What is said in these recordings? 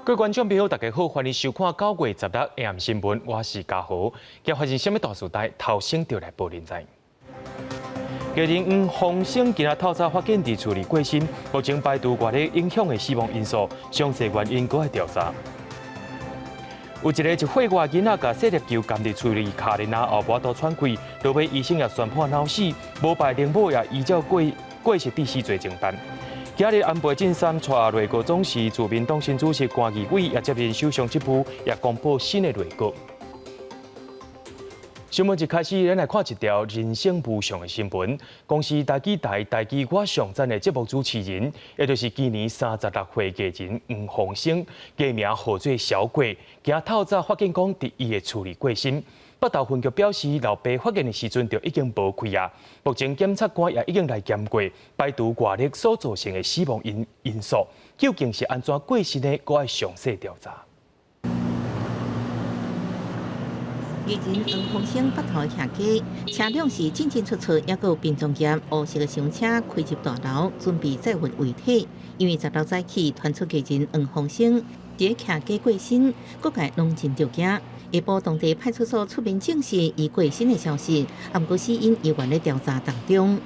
各位觀眾朋友，大家好，歡迎收看9月16 AM 新聞，我是嘉豪。今發生啥物大事代，頭先就來報恁知。藝人黃鴻升今仔透早發現佇厝裡過身，目前排除外力影響的死亡因素，詳細原因閣愛調查。有一个一歲外囡仔，共細粒球崁佇喙裡卡然後無法度喘氣，落尾醫生也宣判腦死，無牌靈母也依照過過失致死罪偵辦。今日安倍晉三帶內閣總辭，自民黨新主席菅義偉也接任首相職務，也公布新的內閣。新聞一開始，咱來看一條人生無常的新聞。公視台語台台語我上讚的節目主持人，也就是今年36歲藝人黃鴻升，藝名號做小鬼，今透早發現講佇伊的厝裡過身。北投分局表示，老爸發現的時陣就已經無氣啊。目前檢察官也已經來檢過，排除外力所造成的死亡因素，究竟是按怎過身的，閣愛詳細調查。藝人黃鴻升北投徛家，車輛是進進出出，猶閣有殯葬業烏色的廂車開入大樓，準備載運遺體。因為十六早起傳出藝人黃鴻升佇徛家過身，各界攏真著驚。下晡當地派出所出面證實伊過身的消息，毋過死因猶原咧調查當中。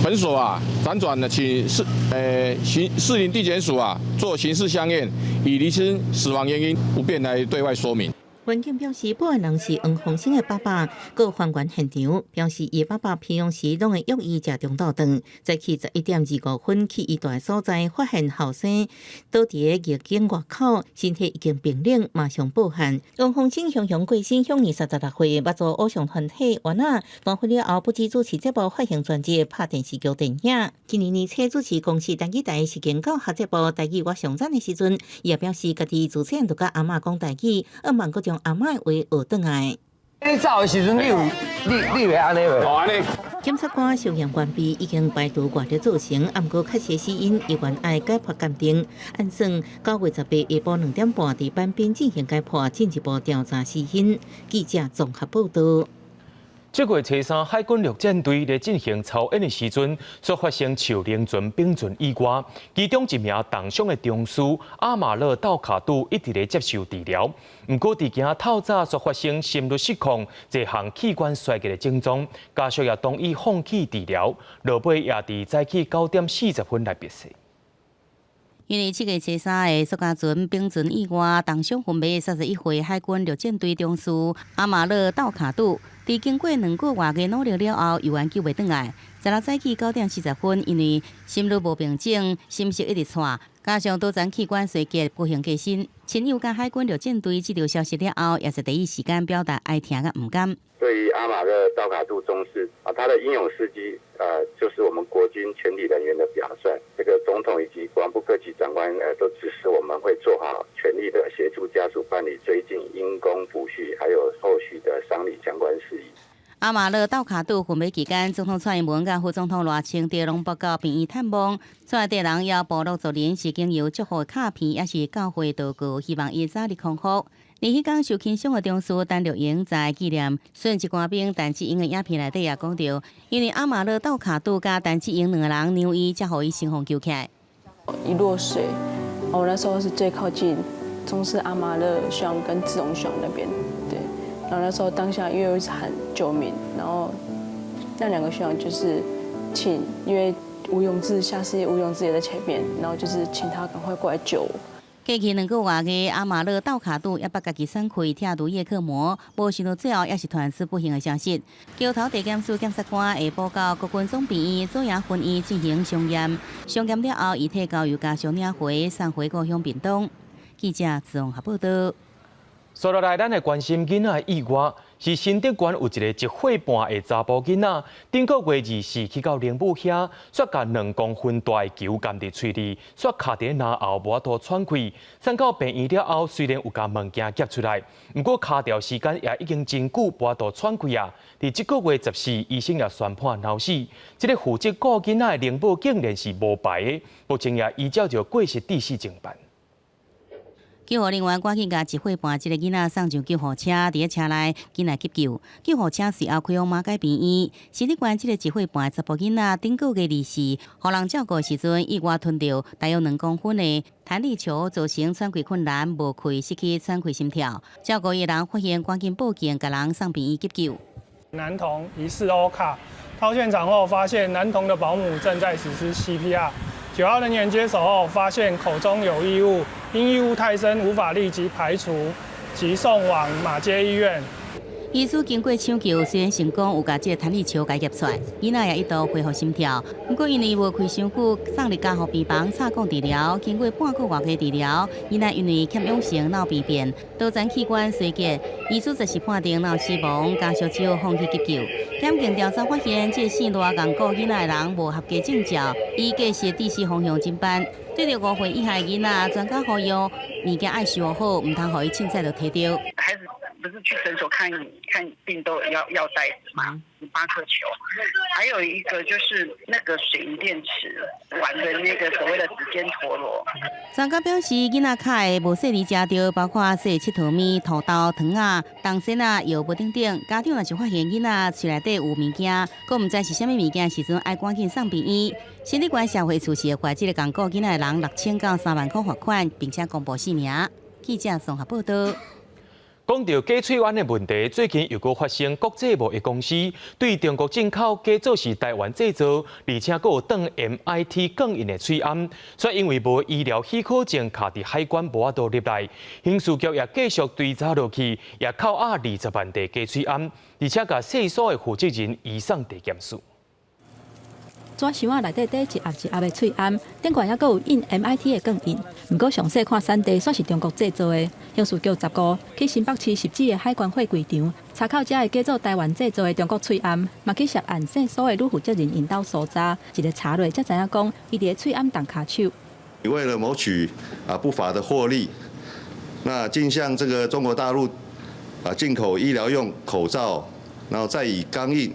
本所啊，輾轉的請刑士林地檢署啊做刑事相驗，以釐清死亡原因，不便來對外說明。員警表示，報案人是黃鴻升的爸爸，閣還原現場，表示伊爸爸平常時攏會約伊食中晝頓，早起11點25分去伊蹛的所在，發現後生倒佇个逆境外口，身體已經冰冷，馬上報案。黃鴻升雄雄過身，享年36歲，捌做偶像團體原仔，單飛了後不止主持節目、發行專輯、拍電視劇、電影。今年年初主持公視台語台實境教學節目《台語我上讚》的時陣，伊也表示家己自細漢就佮阿嬤講台語，向望閣將阿嬤的話學轉來。你走的時陣，你有你你會按呢無？哦，按呢。檢察官相驗完畢，已經排除外力造成，毋過確實死因猶原愛解剖鑑定。按算9月18下晡2點半佇板邊進行解剖，進一步調查死因。記者綜合報道。這個月初三，海軍陸戰隊咧進行操演的時陣，所發生樹靈船並船意外，其中一名重傷的中士阿馬勒道卡杜一直咧接受治療。毋過，佇今透早所發生心律失控、這項器官衰竭的症狀，家屬也同意放棄治療，落尾也佇早起9點40分來別世。因為七月初三的索加船並船意外，重傷昏迷31歲海軍陸戰隊中士阿馬勒道卡杜，佇經過2個外的努力了後，猶原救袂轉來。十六早起9點40分，因為心律無平靜，心室一直颤，加上多層器官衰竭，不幸過身。親友佮海軍陸戰隊這條消息了後，也是第一時間表達哀痛佮毋甘。對於阿馬勒道卡杜中士啊，他的英勇事蹟，就是我們國軍全體人員的表率。這個總統以及國防部各級長官，都指示我們會做好全力的協助家屬辦理追晉因公撫恤，還有後續的喪禮相關事宜。阿馬勒道卡杜昏迷期間，總統蔡英文佮副總統賴清德攏報到病院探望。厝內底人也部落族人是經由祝福卡片，抑是教會禱告，希望伊早日康復。而彼工受輕傷的中士陳玉英在紀念殉職官兵陳志英的影片內底也講著，因為阿馬勒道卡杜佮陳志英兩个人讓伊才予伊成功救起來。一落水，我那時候是最靠近中士阿馬勒學長跟志榮學長那邊，對。然後那時候當下因為我一直喊救命，然後那兩個學長就是請，因為吳永志下士吳永志也在前面，然後就是請他趕快過來救我。過去2個月的阿馬勒道卡杜猶捌家己散開拆除葉克膜，無想到最後也是傳出不幸的消息。橋頭地檢署檢察官下晡到國軍總病院左營分院進行相驗，相驗了後，遺體交由家屬領回，送回故鄉屏東。記者綜合報道。接落來，咱來關心囡仔的意外，是新竹縣有一个1歲半的查埔囡仔，頂個月24去到靈母遐，煞共2公分大的球崁佇喙裡，煞卡佇咽喉，無法度喘氣。送到病院了後，雖然有共物件夾出來，毋過卡著時間也已經真久，無法度喘氣啊。佇這個月14，醫生也宣判腦死。這个負責顧囡仔的靈母竟然是無牌的，目前也依照著過失致死偵辦。救護人員趕緊共1歲半這个囡仔送上救護車，佇咧車內緊來急救。救護車隨後開往馬偕病院。心理關這个1歲半查埔囡仔，頂個月24，予人照顧時陣意外吞著大約2公分的彈力球，造成喘氣困難、無氣、失去喘氣心跳。照顧伊人發現，趕緊報警，共人送病院急救。男童疑似歐卡，到現場後發現男童的保姆正在實施 CPR。9號人員接手後，發現口中有異物，因異物太深無法立即排除，急送往馬偕醫院。醫師經過搶救，雖然成功有共這個彈力球共夾出來，囡仔也一度恢復心跳。毋過因為無開傷久，送入加護病房插管治療。經過半個外的治療，囡仔因為缺氧性腦病變，多層器官衰竭，醫師暫時判定腦死亡，家屬只好放棄急救。檢警調查發現，這個姓賴仝顧囡仔的人無合格證照，以過失致死方向偵辦。對著5歲以下的囡仔，專家呼籲物件愛收好，毋通予伊凊彩就提著。孩子不是去診所看看病都要袋子嗎？8顆球，還有一個就是那個水銀電池玩的那個所謂的指尖陀螺。專家表示，囡仔較會無細膩食著，包括細𨑨迌物、土豆、糖仔、銅線仔、藥物等等。家長若是發現囡仔喙內底有物件，閣毋知是啥物物件時陣，愛趕緊送病院。心理關社會處是會罰這個仝顧囡仔的人6000到3萬箍罰款，並且公布姓名。記者綜合報道。講到假喙罨的問題，最近又閣發生國際貿易公司對中國進口假做是台灣製造，而且閣有當 MIT 鋼印的喙罨，卻因為無醫療許可證，卡佇海關無法度入來。刑事局也繼續追查落去，也扣押20萬塊假喙罨，而且共細所的負責人移送地檢署。紙箱仔內底底一盒一盒的喙罨，頂懸猶閣有印 MIT 的鋼印。毋過詳細看產地，煞是中國製造的。刑事局15去新北市汐止的海關貨櫃場，查扣遮个假做台灣製造的中國喙罨，嘛去涉案姓蘇的女負責人𪜶兜搜查，一个查落才知影講，伊佇咧喙罨動跤手。為了謀取不法的獲利，那竟向這個中國大陸進口醫療用口罩，然後再以鋼印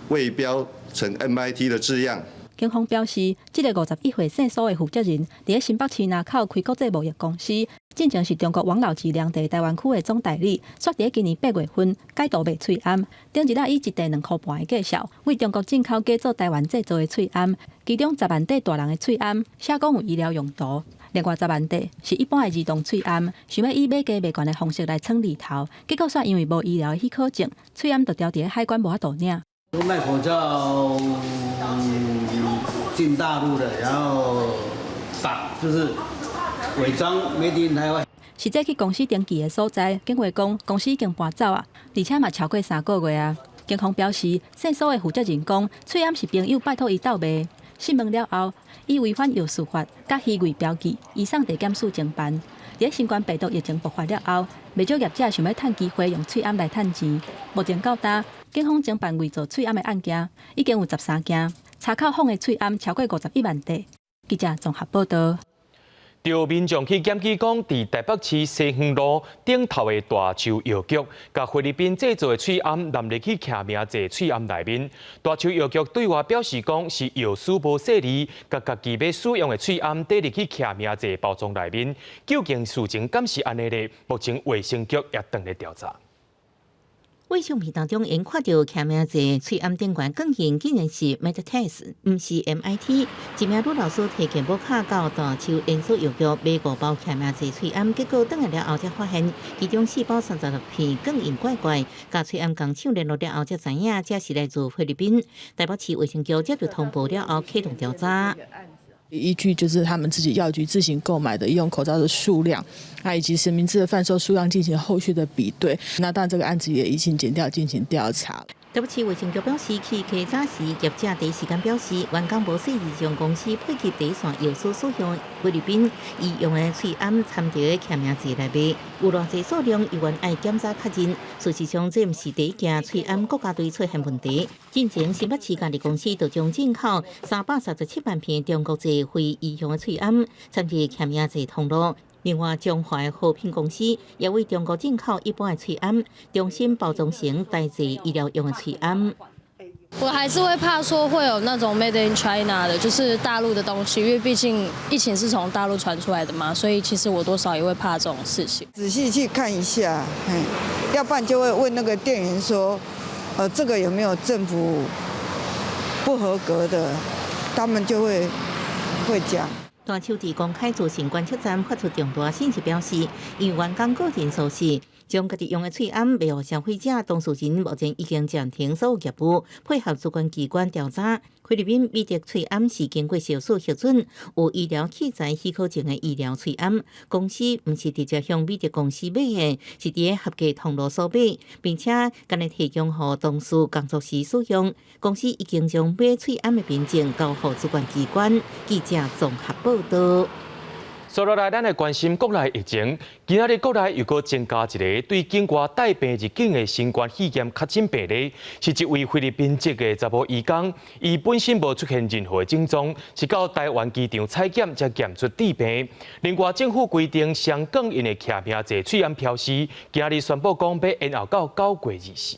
偽標成 MIT 的字樣。警方表示，這个51歲姓蘇的負責人，佇咧新北市林口開國際貿易公司，進前是中國王老吉涼茶台灣區的總代理，煞佇咧今年8月份改道賣喙罨，頂日仔以一塊2箍半的價數，為中國進口假做台灣製造的喙罨，其中10萬塊大人的喙罨，寫講有醫療用途；另外10萬塊是一般的兒童喙罨，想欲以買低賣懸的方式來藏利頭，結果煞因為無醫療的許可證，喙罨就牢佇咧海關無法度領。賣口罩進大陸的，然後打就是偽裝 Made in 台灣。實際去公司登記的所在，警衛講公司已經搬走啊，而且嘛超過3個月啊。警方表示，姓蘇的負責人講，喙罨是朋友拜託伊鬥賣。訊問了後，以違反藥事法佮虛偽標記，移送地檢署偵辦。佇新冠病毒疫情爆發了後，袂少業者想欲趁機會用喙罨來趁錢。目前到今，警方偵辦偽造喙罨的案件已經有13件，查扣仿的喙罨超過51萬塊。記者綜合報道。著民眾去檢舉講，佇台北市西園路頂頭的大樹藥局，共菲律賓製造的喙罨納入去簽名字喙罨內面。大樹藥局對外表示講，是藥師無細膩，共家己欲使用的喙罨帶入去簽名字包裝內面。究竟事情敢是按呢咧？目前衛生局也正咧調查。為相片當中，𪜶看著簽名字喙罨頂懸鋼印，竟然是 Medtest，毋是 MIT。一名女老師提健保卡到大樹連鎖藥局買五包簽名字喙罨，結果轉來了後才發現，其中四包36片鋼印怪怪，共喙罨工廠聯絡了後才知影，這是來自菲律賓。台北市衛生局接到通報了後，啟動調查。依據就是他們自己藥局自行購買的醫用口罩的數量，啊以及實名制的販售數量進行後續的比對。那當然這個案子也已經檢調進行調查。台北市衛生局表示，去稽查時，業者第一時間表示，員工無細膩將公司配給第一線藥師使用菲律賓醫用的喙罨摻佇簽名字內賣，有偌濟數量，猶原愛檢查確認。事實上，這毋是第一件喙罨國家隊出現問題。進前新北市家己公司就將進口337萬片中國製非醫用的喙罨摻佇簽名字通路。另外，中華和平公司也為中國進口一般的喙罨，重新包裝成台製醫療用的喙罨。我還是會怕說會有那種 Made in China 的，就是大陸的東西，因為畢竟疫情是從大陸傳出來的嘛，所以其實我多少也會怕這種事情。仔細去看一下，要不然就會問那個店員說，這個有沒有政府不合格的，他們就會講。大邱佇公開資訊觀測站發出重大信息，表示因員工個人疏失，將家己用的喙罨賣予消費者，當事人目前已經暫停所有業務，配合主管機關調查。菲律賓美德喙罨是經過食署核准，有醫療器材許可證的醫療喙罨，公司毋是直接向美德公司買的，是佇合格通路所買，並且干焦提供予同事工作時使用。公司已經將買喙罨的憑證交予主管機關。記者綜合報道。接落來，咱來關心國內疫情。今仔日國內又閣增加一个對境外帶病入境的新冠肺炎確診病例，是一位菲律賓籍的查埔移工，伊本身無出現任何症狀，是到台灣機場採檢才驗出致病。另外，政府規定雙鋼印的騎名坐喙罨標示，今日宣布講欲延後到9月24。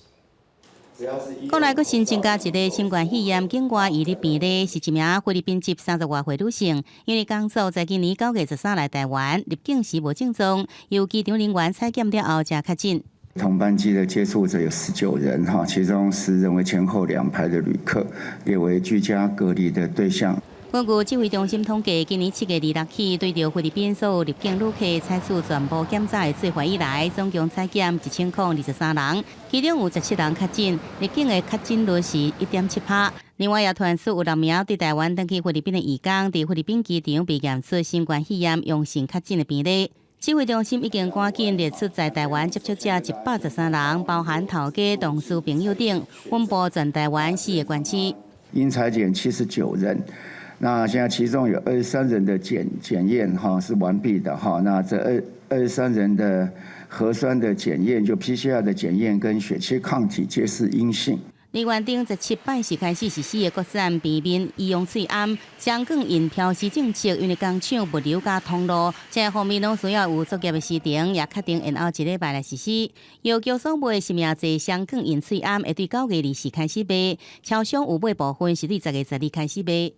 國內閣新增加一个新冠肺炎境外移入病例，是一名菲律賓籍30外歲女性，因為工作在今年9月13來台灣，入境時無症狀，由機場人員採檢了後才確診。同班機的接觸者有19人，哈，其中10人為前後兩排的旅客，列為居家隔離的對象。根據指揮中心統計，今年7月26起，對著菲律賓所有入境旅客採取全部檢查的做法以來，總共採檢1023人，其中有17人確診，入境的確診率是1.7趴。另外，也傳出有六名對台灣轉去菲律賓的移工，佇菲律賓機場被驗出新冠肺炎陽性確診的病例。指揮中心已經趕緊列出在台灣接觸者113人，包含頭家、同事、朋友等，分布全台灣四個縣市。應採檢79人。那現在其中有二十三人的檢驗哈是完畢的哈，那這23人的核酸的檢驗就 PCR 的檢驗跟血清抗體皆是陰性。李元頂17拜四開始實施的國產平面醫用喙罨雙鋼印標示政策，因為工廠物流佮通路這方面攏需要有作業的時程，也確定延後一禮拜來實施。藥局所賣實名制雙鋼印喙罨會對9月24開始賣，超商有買部分是對10月12開始賣。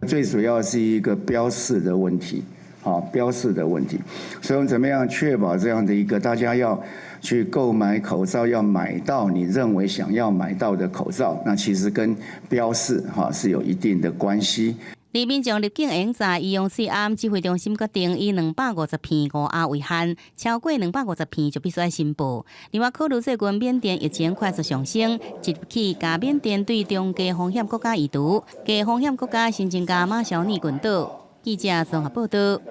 最主要是一個標示的問題，好，標示的問題，所以我們怎麼樣確保這樣的一個大家要去購買口罩，要買到你認為想要買到的口罩，那其實跟標示哈是有一定的關係。李民眾入境會使醫用喙罨指揮中心決定以250片5盒為限，超過250片就必須愛申報。另外，考慮最近緬甸疫情快速上升，即日起共緬甸對中低風險國家移除，低風險國家新增加馬紹爾群島。記者綜合報道。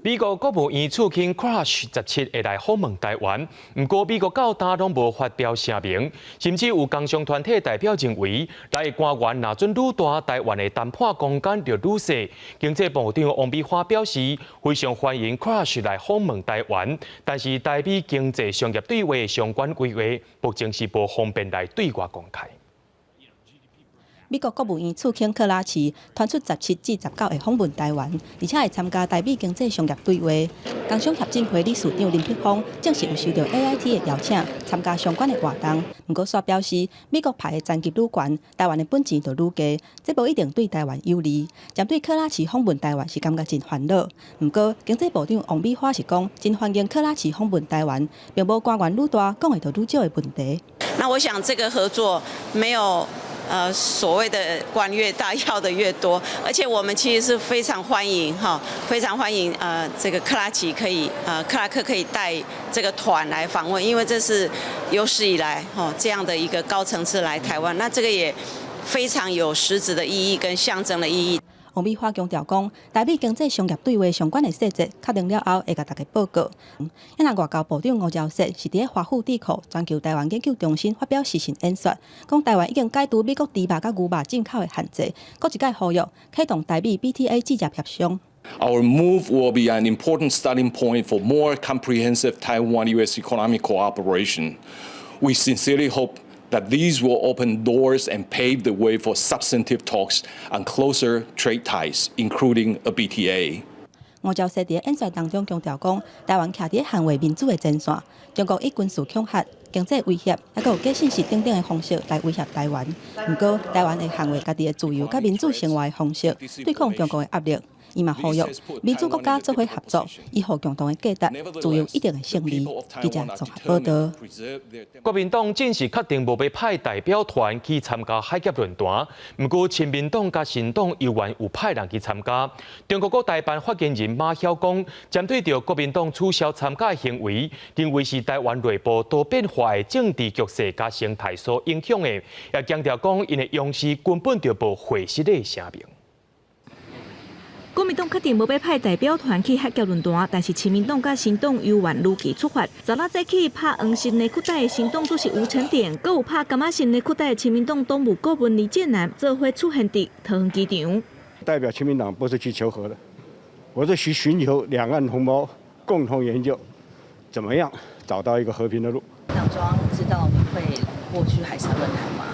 美國國務院次卿克拉奇17會來訪問台灣，毋過美國到今攏無發表聲明，甚至有工商團體代表認為，來官員若準愈大，台灣的談判空間就愈細。經濟部長王美花表示，非常歡迎克拉奇來訪問台灣，但是台美經濟商業對話相關規劃，目前是無方便來對外公開。美國國務院次卿克拉奇傳出17至19會訪問台灣，而且會參加台美經濟商業對話。工商協進會理事長林柏峰證實有收到 AIT 的邀請，參加相關的活動。毋過，煞表示美國派的層級愈懸，台灣的本錢就愈低，這無一定對台灣有利。針對克拉奇訪問台灣是感覺真煩惱。毋過，經濟部長王美花是講，真歡迎克拉奇訪問台灣，並無官員愈大，講的就愈少的問題。那我想這個合作沒有所謂的官越大要的越多，而且我們其實是非常歡迎哈，非常歡迎這個克拉奇可以克拉克可以帶這個團來訪問，因為這是有史以來哈這樣的一個高層次來台灣，那這個也非常有實質的意義跟象徵的意義。王美花強調講，台美經濟商業對話相關的細節確定了後，會共大家報告。啊，外交部長吳釗燮是佇咧華府智庫全球台灣研究中心發表視訊演說，講台灣已經解除美國豬肉佮牛肉進口的限制，閣一擺呼籲啟動台美 BTA 直接協商。 Our move will be an important starting point for more comprehensive Taiwan-U.S. economic cooperation. We sincerely hope that these will open doors and pave the way for substantive talks on closer trade ties, including a BTA. 吳釗燮佇演說當中強調講，台灣徛佇捍衛民主的前線，中國以軍事恐嚇、經濟威脅，抑閣有假信息等等的方式來威脅台灣。毋過，台灣會捍衛家己的自由佮民主生活的方式，對抗中國的壓力。伊嘛呼籲民主國家做伙合作，以予共同的價值，自由一定會勝利。記者綜合報導。國民黨正式確定無欲派代表團去參加海峽論壇，毋過親民黨佮新黨猶原有派人去參加。中國國台辦發言人馬曉光針對著國民黨取消參加的行為，認為是台灣內部多變化的政治局勢佮生態所影響的，也強調講𪜶的勇士根本就無會失的聲明。國民黨確定無欲派代表團去海峽論壇，但是親民黨佮新黨猶原如期出發。昨仔早起拍黃色內褲帶的新黨主席吳成典，閣有拍柑仔色內褲帶的親民黨黨務顧問李建南，做伙出現佇桃園機場。代表親民黨不是去求和的，我是去尋求兩岸同胞共同研究，怎麼樣找到一個和平的路。黨中央知道你會過去海峽論壇嗎？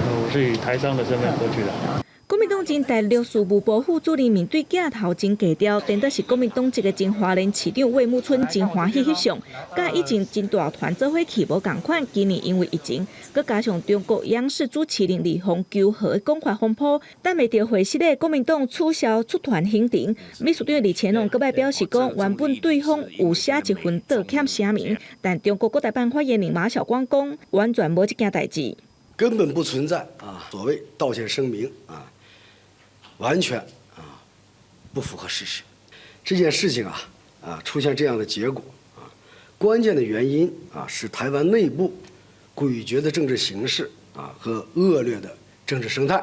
我是以台商的身份過去的。國民黨前大陸事務部副主任面對鏡頭真低調，顛倒是國民黨籍的前花蓮市長魏木村真歡喜翕相，佮以前真大團做伙去無仝款。今年因為疫情，閣加上中國央視主持人李鳳求和的講法風波，等袂著會失的國民黨取消出團行程。秘書長李乾龍閣擺表示講，原本對方有寫一份道歉聲明，但中國國台辦發言人馬曉光講，完全無這件代誌，根本不存在啊，所謂道歉聲明啊。完全啊不符合事實，這件事情啊出現這樣的結果啊，關鍵的原因啊是台灣內部詭譎的政治形勢啊和惡劣的政治生態。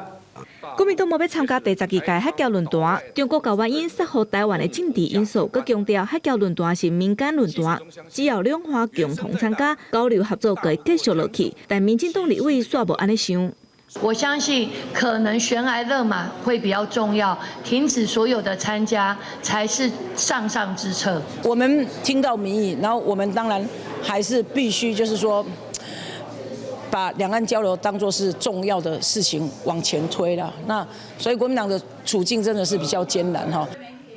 國民黨無欲參加第12屆海峽論壇，中國共原因說予台灣的政治因素，閣強調海峽論壇是民間論壇，只要兩岸共同參加交流合作，就會繼續落去。但民進黨立委煞無按呢想。我相信可能懸崖勒馬會比較重要，停止所有的參加才是上上之策。我們聽到民意，然後我們當然還是必須就是說，把兩岸交流當作是重要的事情往前推了。那所以國民黨的處境真的是比較艱難哈。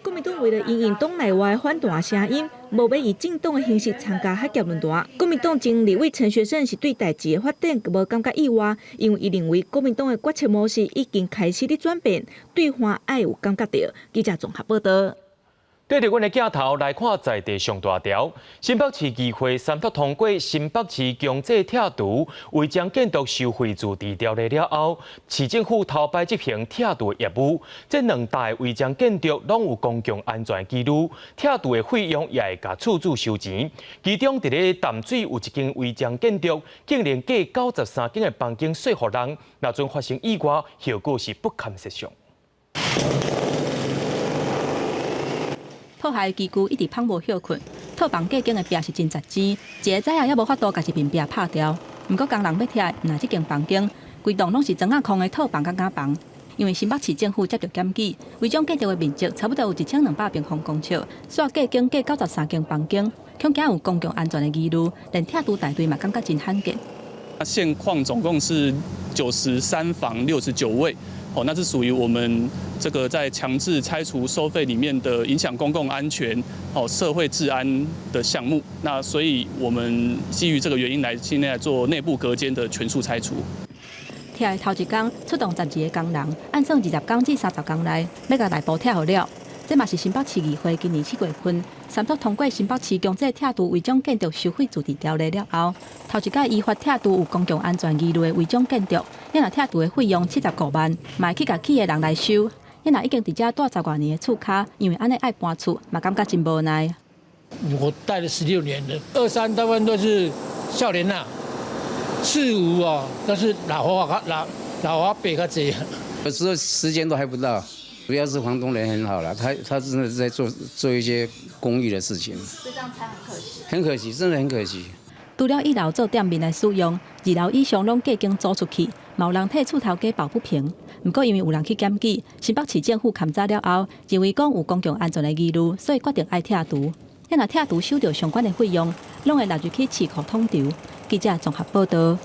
國民黨為了因應黨內外反彈聲音，無欲以政黨的形式參加海峽論壇。國民黨前立委陳學聖是對代誌的發展無感覺意外，因為伊認為國民黨的決策模式已經開始咧轉變，對岸愛有感覺著。記者綜合報導。對著阮的鏡頭來看，在地上大條，新北市議會三讀通過新北市強制拆除違章建築收費自治條例了後，市政府頭擺執行拆除業務。這兩大違章建築攏有公共安全疑慮，拆除的費用也會共厝主收錢。其中佇咧淡水有一間違章建築，竟然隔93間的房間稅予人，若陣發生意外，後果是不堪設想。套鞋機具一直芳無歇睏，套房隔間的壁是真實錢，一个早仔猶無法度共一面壁拍掉。毋過工人欲拆，毋但這間房間，規棟攏是磚仔空的套房佮瓦房。因為新北市政府接著檢舉，違章建築的面積差不多有1200平方公尺，煞隔間隔93間房間，恐驚有公共安全的疑慮，連拆除大隊嘛感覺真罕見。現況總共是93房69衛。哦，那是屬於我們這個在強制拆除收費裡面的影響公共安全、哦社會治安的項目。那所以我們基於這個原因來，現在做內部隔間的全數拆除。拆的頭一工出動12個工人，按算20工至30工內，欲共內部拆予了。這嘛是新北市議會今年4月份三讀通過新北市強制拆除違章建築收費自治條例了後，頭一擺依法拆除有公共安全疑慮的違章建築，你若拆除的費用75萬，嘛會去共起的人來收。你若已經佇遮蹛十外年的厝跤，因為按呢愛搬厝，嘛感覺真無奈。我待了16年了，二三大部分都是少年仔，四五哦，都是老花老老阿伯較濟。有時候時間都還不到。主要是房東人很好了，他真的是在做一些公益的事情。所以這樣拆很可惜。很可惜，真的很可惜。除了一樓做店面來使用，二樓以上攏隔間租出去，嘛有人替厝頭家抱不平。毋過因為有人去檢舉，新北市政府勘查了後，認為講有公共安全的疑慮，所以決定愛拆除。你若拆除收著相關的費用，攏會納入去市庫統籌。記者綜合報導。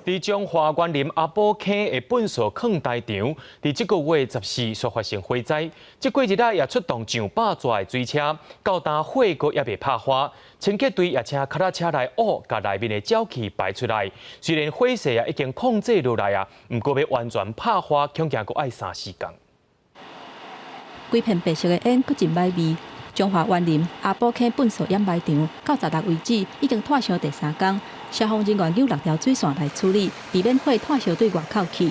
佇彰化員林阿寶坑的糞埽囥台場，佇這個月14煞發生火災。這幾日來也出動上百座的水車，到今火閣猶未拍化。清潔隊也請腳踏車來挖，共內面的沼氣排出來。雖然火勢啊已經控制落來啊，毋過欲完全拍化，恐驚閣愛三四工。規片白色的煙，閣真歹味。彰化員林阿寶坑糞埽掩埋場，到16為止已經湠燒第三工。消防人員用六條水線來處理，避免火湠燒對外口去。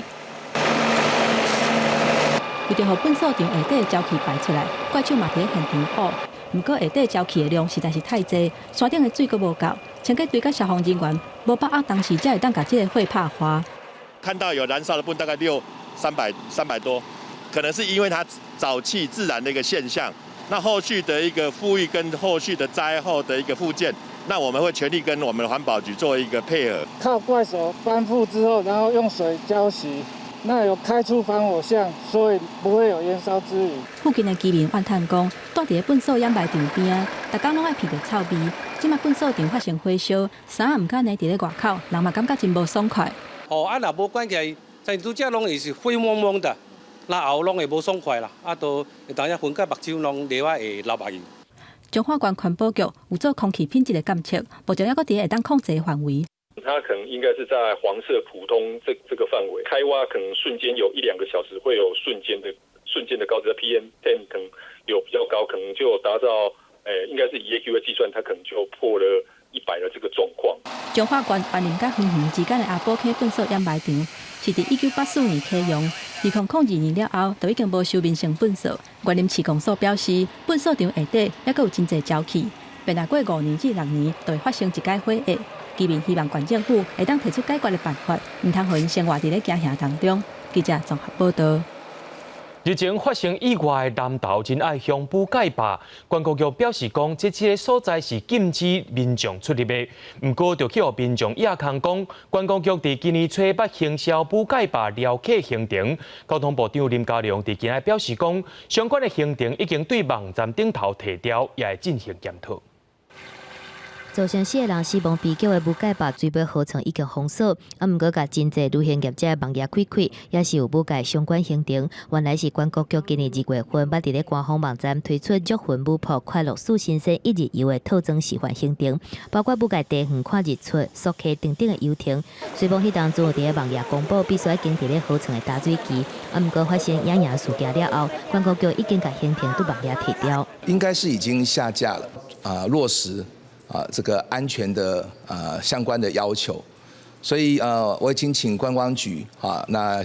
為著予糞埽場下底的沼氣排出來，怪手嘛佇咧現場挖。毋過下底沼氣的量實在是太濟，山頂的水閣無夠，清潔隊佮消防人員無把握當時才會當共這个火拍化。看到有燃燒的部分大概六三百三百多，可能是因為它沼氣自燃的一個現象。那後續的一個復育跟後續的災後的一個復建，那我們會全力跟我們的環保局做一個配合。靠怪手翻覆之後，然後用水澆洗，那有開出防火巷，所以不會有燃燒之虞。附近的居民怨嘆講，蹛佇咧糞埽掩埋場邊仔，逐工攏愛鼻著臭味。這擺糞埽場發生火燒，衫仔毋敢晾佇咧外口，人嘛感覺真無爽快。哦，啊，若無關起來，在拄則攏會是灰蒙蒙的。那後攏會無爽快啦，啊，都會當下熏到目睭攏流啊會流目油。彰化縣環保局有做空氣品質的監測，目前猶閣佇會當控制範圍。它可能應該是在黃色普通這個範圍，開挖可能瞬間有一兩個小時會有瞬間的高值，PM10 可能有比較高，可能就達到應該是以 AQI 計算，它可能就破了100的這個狀況。彰化縣員林佮芬園之間的阿寶坑糞埽掩埋場，是佇1984年啟用，2002年了後，就已經無收民生糞埽。員林市公所表示，糞埽場下底猶閣有真濟沼氣，變若過5年至6年，就會發生一擺火災。居民希望縣政府會當提出解決的辦法，毋通予𪜶生活佇咧驚嚇當中。記者綜合報導。日前發生意外的南投仁愛鄉武蓋壩，觀光局表示講，這個所在是禁止民眾出入的。毋過，就去予民眾野空講，觀光局佇今年初捌行銷武蓋壩撩客行程。交通部長林佳龍佇今日表示講，相關的行程已經對網站頂頭提掉，也會進行檢討。造成四个人死亡悲劇的武蓋壩水尾河床已經封鎖，啊，毋過共真濟旅行業者網頁開開，也是有武蓋相關行程。原來是觀光局今年2月份捌佇咧官方網站推出玉雲舞瀑快樂四新鮮一日遊的套裝示範行程，包括武蓋茶園看日出、溯溪等等的遊程。雖罔彼當陣有佇咧網頁公布必須愛經佇咧河床的灑水機，啊，毋過發生野營事件了後，觀光局已經共行程對網頁提掉。應該是已經下架了，啊，落實。啊，這個安全的相關的要求，所以我已經請觀光局啊，那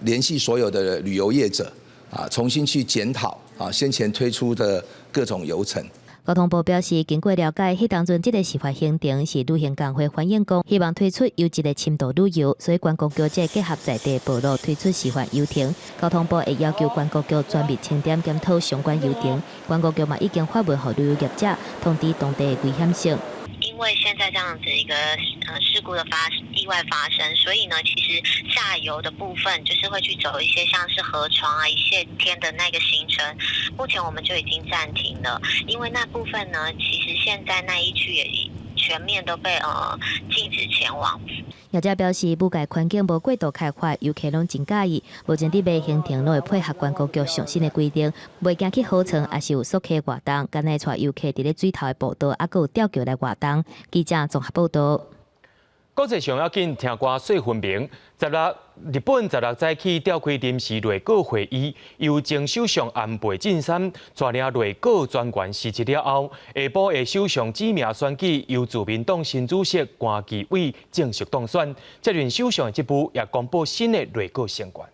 聯繫所有的旅遊業者啊，重新去檢討啊先前推出的各種遊程。交通部表示，經過了解，彼當陣這个示範行程是旅行工會反映講，希望推出優質的深度旅遊，所以觀光局才結合在地部落推出示範遊程。交通部會要求觀光局全面清點檢討相關遊程。觀光局嘛已經發文予旅遊業者通知當地的危險性。因為現在這樣子一個事故的意外發生，所以呢，其實下游的部分就是會去走一些像是河床啊、一線天的那個行程，目前我們就已經暫停了，因為那部分呢，其實現在那一區也全面都被禁止前往。業者表示，武蓋環境無過度開發，遊客攏真佮意。目前佇賣行程攏會配合觀光局上新的規定，袂驚去河床，抑是有溯溪活動，敢若帶遊客佇咧水頭的步道，抑閣有吊橋來活動。記者綜合報導。國際上要緊聽歌細分明。16日本16早起召開臨時內閣會議，由前首相安倍晉三帶領內閣專員辭職了後，下晡的首相指名選舉由自民黨新主席關繼偉正式當選，接任首相的職務，也公布新的內閣成員。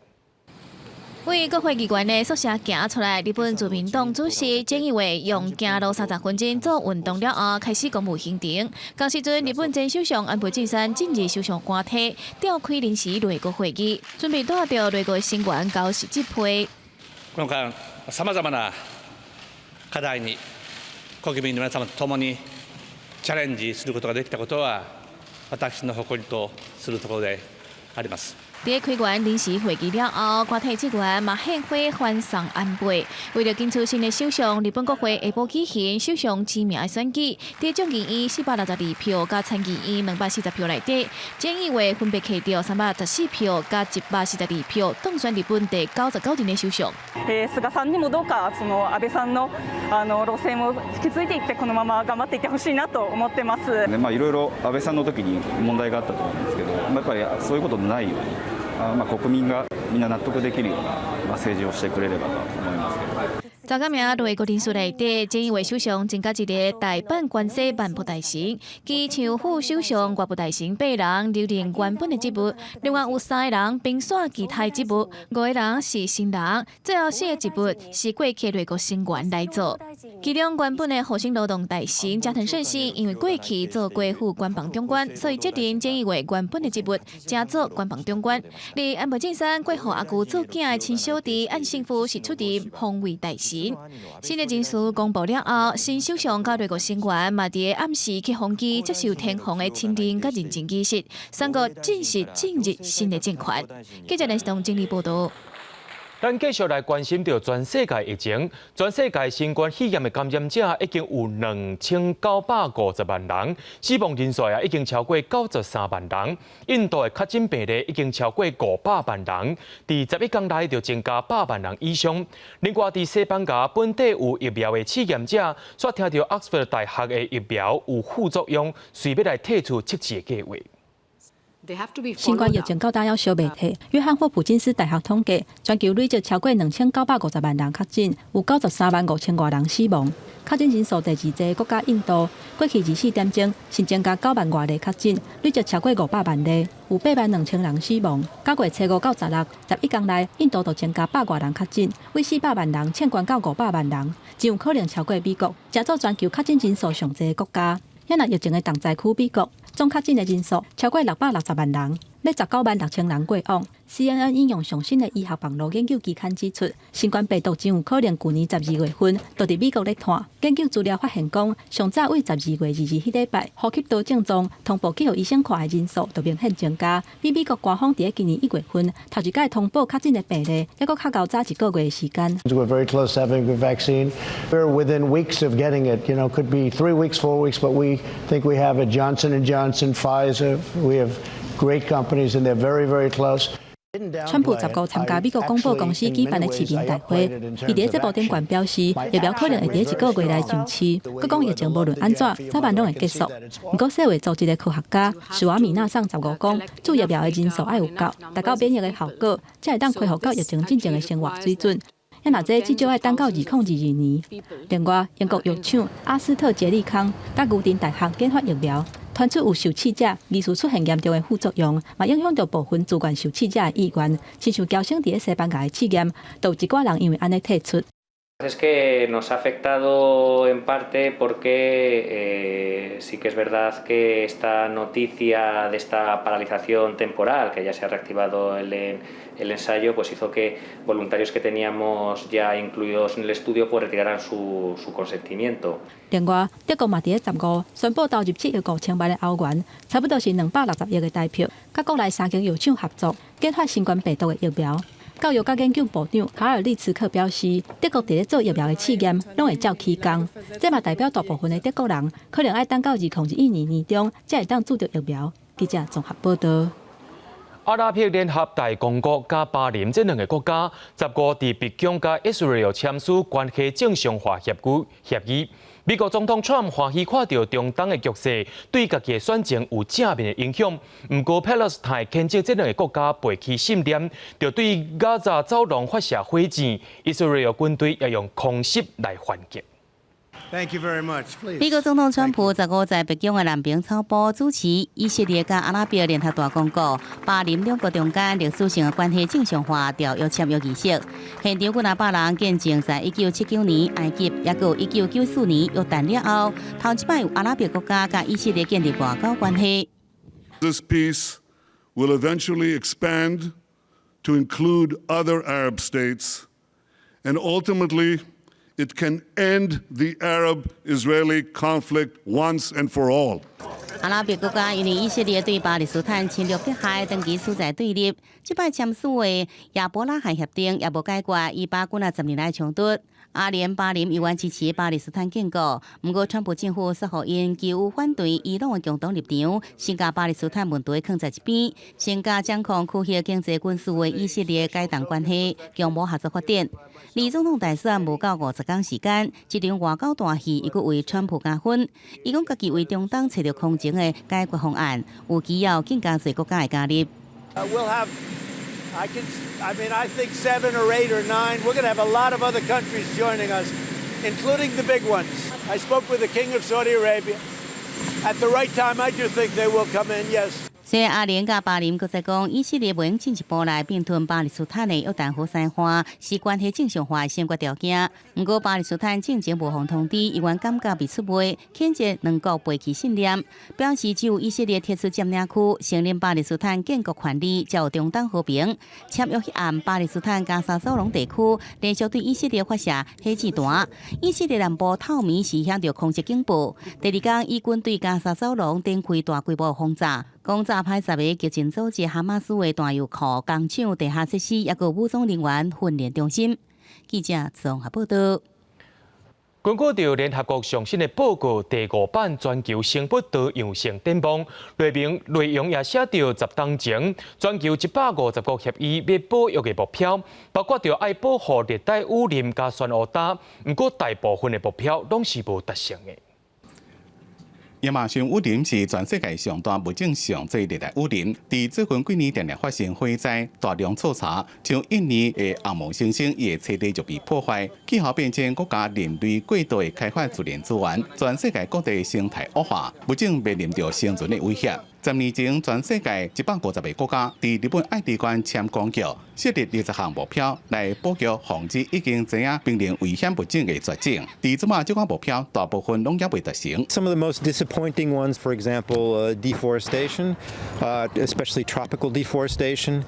位國會議員的宿舍行出來，日本自民黨主席菅義偉用行路30分鐘做運動了後，開始公布行程。仝時陣，日本前首相安倍晉三進入首相官邸，召開臨時內閣會議，準備帶著內閣成員交辭職批。この間、さまざまな課題に国民の皆様と共にチャレンジすることができたことは、私の誇りとするところであります。佇開完臨時會議了後，全體職員嘛獻花歡送安倍。為著揀出新的首相，日本國會下晡舉行首相指名的選舉。佇眾議院462票，佮參議院240票內底，菅義偉分別摕著314票佮142票，當選日本第99任的首相。菅さんにもどうかその安倍さんのあの路線を引き継いでいってこのまま頑張っていってほしいなと思ってます。まあいろいろ安倍さんの時に問題があったと思うんですけど、やっぱりそういうことのないように。まあ國民がみんな納得できるような政治をしてくれればと思いますけど。十九名內閣人士內底，菅義偉首相增加一个大阪關西萬部大臣，其像副首相外務大臣八人留任原本的職務，另外有三个人平紲其他職務，五个人是新人，最後四个職務是過去內閣成員來做。其中原本的厚生勞動大臣加藤勝信因為過去做過副官房長官，所以接任菅義偉原本的職務，正做官房長官。而安倍晉三過予阿舅做囝的親小弟岸信夫是出任防衛大臣。新的人事公布了後，新首相佮內閣成員嘛佇暗時去訪機接受天皇的親認佮認證儀式，宣告正式進入新的政權。記者連東整理報道。咱繼續來關心著全世界疫情，全世界新冠肺炎的感染者已經有2950萬人，死亡人數也已經超過93萬人。印度的確診病例已經超過500萬人，佇11天內就增加100萬人以上。另外，佇西班牙本地有疫苗的試驗者，煞聽著 Oxford 大學的疫苗有副作用，隨欲來退出測試的計劃。新冠疫情到今猶燒袂退。約翰霍普金斯大學統計，全球累計超過2950萬人確診，有93萬5千外人死亡。確診人數第二濟國家印度，過去24點鐘新增加9萬外例確診，累計超過500萬例，有8萬2千人死亡。9月初5到16，11天內，印度就增加100外人確診，為400萬人衝懸到500萬人，真有可能超過美國，成做全球確診人數上濟的國家。遐若疫情的重災區美國，總確診的人數超過660萬人，欲19萬6千人過往。CNN 引用上新的醫學網路研究期刊指出，新冠病毒真有可能舊年12月份就佇美國咧湠。研究資料發現講，上早為12月22彼禮拜，呼吸道症狀通報去予醫生看的人數就明顯增加，比美國官方佇咧今年1月份頭一擺通報確診的病例，猶閣較𠢕早一個月的時間。 We're very close to having a vaccine. We're within weeks of getting it. Could be 3 weeks, 4 weeks, but we think we have it. Johnson and Johnson, Pfizer. We have great companies, and they're very, very close. 川普15參加美國廣播公司舉辦的市民大會，伊佇節目頂懸表示，疫苗可能會佇一個月內上市。閣講疫情無論按怎，早晚攏會結束。毋過世衛組織的科學家史瓦米納桑15講，注疫苗的人數愛有夠，達到免疫的效果，才會當恢復到疫情進前的生活水準。若這至少愛等到2022年。另外，英國藥廠阿斯特捷利康佮牛津大學研發疫苗，傳出有受試者疑似出現嚴重的副作用，嘛影響著部分自願受試者的意願。親像嬌生佇咧西班牙的試驗，就有一寡人因為按呢退出。 Es que nos ha afectado en parte porque sí que es verdad que esta noticia de esta paralización temporal, que ya se ha reactivado el ensayo, pues hizo que voluntarios que teníamos ya incluidos en el estudio pues retiraran su consentimiento. 另外，德國嘛佇咧15宣布投入7億5千萬的歐元，差不多是260億的台票，佮國內三間藥廠合作研發新冠病毒的疫苗。教育佮研究部長卡爾利茨克表示，德國佇咧做疫苗的試驗，攏會照起工。這嘛代表大部分的德國人可能愛等到2021年年中，才會當注著疫苗。記者綜合報道。阿拉伯聯合大公國佮巴林這兩个國家，15佇白宮佮以色列簽署關係正常化協議協議。美國總統川普歡喜看著中東的局勢對家己的選情有正面的影響。毋過，巴勒斯坦譴責這兩个國家背棄信念，就對加薩走廊發射火箭，以色列軍隊也用空襲來還擊。 Thank you very much. Please. 美國總統川普15在白宮的藍白草埔主持以色列佮阿拉伯聯合大公國、巴林兩國中間歷史性的關係正常化條約簽約儀式。現場幾若百人見證，在1979年埃及，抑閣1994年約旦了後，頭一擺有阿拉伯國家佮以色列建立外交關係。 This peace will eventually expand to include other Arab states and ultimately it can end the Arab-Israeli conflict once and for all. 阿拉伯國家因為以色列對巴勒斯坦侵略迫害，長期處在對立。這擺簽署的亞伯拉罕協定也無解決以巴幾若十年來衝突。阿聯、巴林猶原支持巴勒斯坦建國，毋過川普政府煞予𪜶基於反對伊朗的共同立場，先共巴勒斯坦問題囥在一邊，先共掌控區域經濟軍事的以色列解凍關係，強模合作發展。離總統大選無夠50工時間，這場外交大戲猶閣為川普加分。伊講家己為中東揣著空前的解決方案，有需要更加濟國家的加入。 We'll have, I can, I mean, I think seven or eight or nine. We're going to have a lot of other countries joining us, including the big ones. I spoke with the King of Saudi Arabia. At the right time, I do think they will come in, yes. 雖然阿聯佮巴林閣再講，以色列袂用進一步來併吞巴勒斯坦的約旦河西岸，是關係正常化的先決條件。毋過巴勒斯坦進前無予通知，猶原感覺被出賣，譴責兩國背棄信念，表示只有以色列撤出佔領區，承認巴勒斯坦建國權利，才有中東和平。簽約彼暗，巴勒斯坦加沙走廊地區連續對以色列發射火箭彈，以色列南部透暝時響著空襲警報。第二天，以軍對加沙走廊展開大規模轟炸。轟炸派10個激進組織哈馬斯的彈藥庫、工廠、地下設施，抑閣武裝人員訓練中心。記者綜合報道。根據著聯合國上新的報告，第五版全球生物多樣性展望，內面內容也寫著10冬前全球150國協議欲保育的目標，包括著愛保護熱帶雨林佮珊瑚礁。毋過大部分的目標攏是無達成的。亞馬遜雨林是全世界上大物種上濟熱帶雨林，佇最近幾年定定發生火災、大量錯查，像印尼的紅毛猩猩，伊的棲地就被破壞。氣候變遷，閣佮人類過度的開發自然資源，全世界各地生態惡化，物種面臨著生存的威脅。10年前，全世界150個國家佇日本愛知縣簽公約，設立20項目標來保育防止已經知影瀕臨危險物種的絕種。佇這馬這款目標，大部分攏猶未達成。 Some of the most disappointing ones, for example, deforestation, especially tropical deforestation.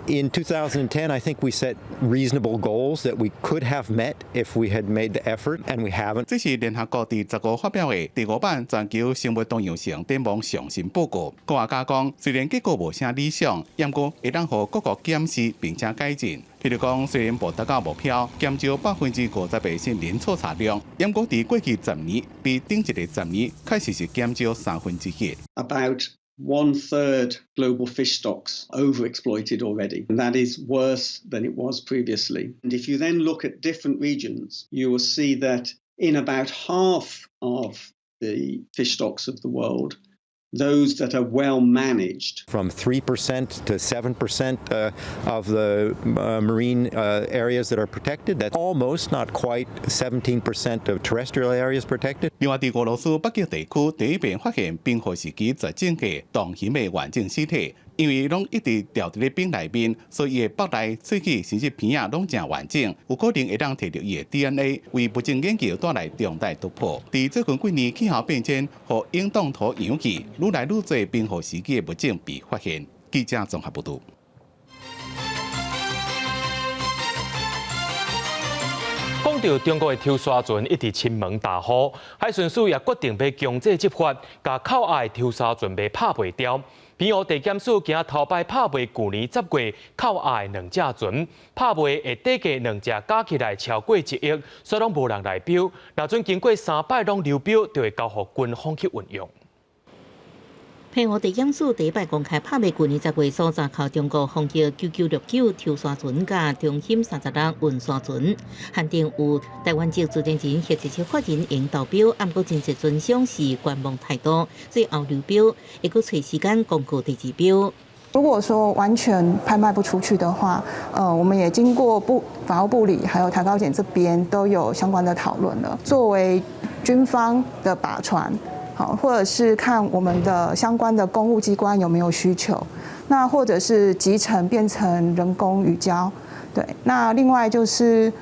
In 2010, I think we set reasonable goals that we could have met if we had made the effort, and we haven't. 這是聯合國佇15發表的第五版全球生物多樣性展望上新報告。科學家講，雖然結果無啥理想，毋過會當予各國檢視並且改進。譬如講，雖然無達到目標，減少50%的森林錯查量，毋過佇過去十年，比頂一个十年確實是減少1/3。 About one third global fish stocks overexploited already, and that is worse than it was previously. And if you then look at different regions, you will see that in about half of the fish stocks of the world, those that are well managed. From 3% to 7% of the marine areas that are protected. That's almost, not quite, 17% of terrestrial areas protected. 另外，佇俄羅斯北極地區第一遍發現冰河時期絕種的洞熊的完整屍體，因為攏一直牢佇咧冰內面，所以伊的腹內、喙齒甚至鼻仔攏誠完整，有可能會當提著伊的 DNA，為物種研究帶來重大突破。佇最近幾年氣候變遷予永凍土揚起，愈來愈濟冰河時期的物種被發現。記者綜合報導。講到中國的抽沙船一直侵門踏戶，海巡署也決定欲強制執法，共扣押的抽沙船欲拍賣掉。澎湖地檢署今頭擺拍賣舊年10月扣押的兩隻船，拍賣的底價兩隻加起來超過1億，煞攏無人來標。若準經過三擺攏流標，就會交予軍方去運用。澎湖地檢署第一擺公開拍賣舊年10月所查扣中國宏基9969抽沙船佮中興36運沙船，限定有台灣籍自然人或者是法人會用投標，毋過真濟船商是觀望態度，最後流標，會閣揣時間公告第二標。如果說完全拍賣不出去的話，我們也經過部法務部裡，還有台高檢這邊都有相關的討論了。作為軍方的靶船，好，或者是看我們的相關的公務機關有沒有需求，那或者是集成變成人工魚礁，對，那另外就是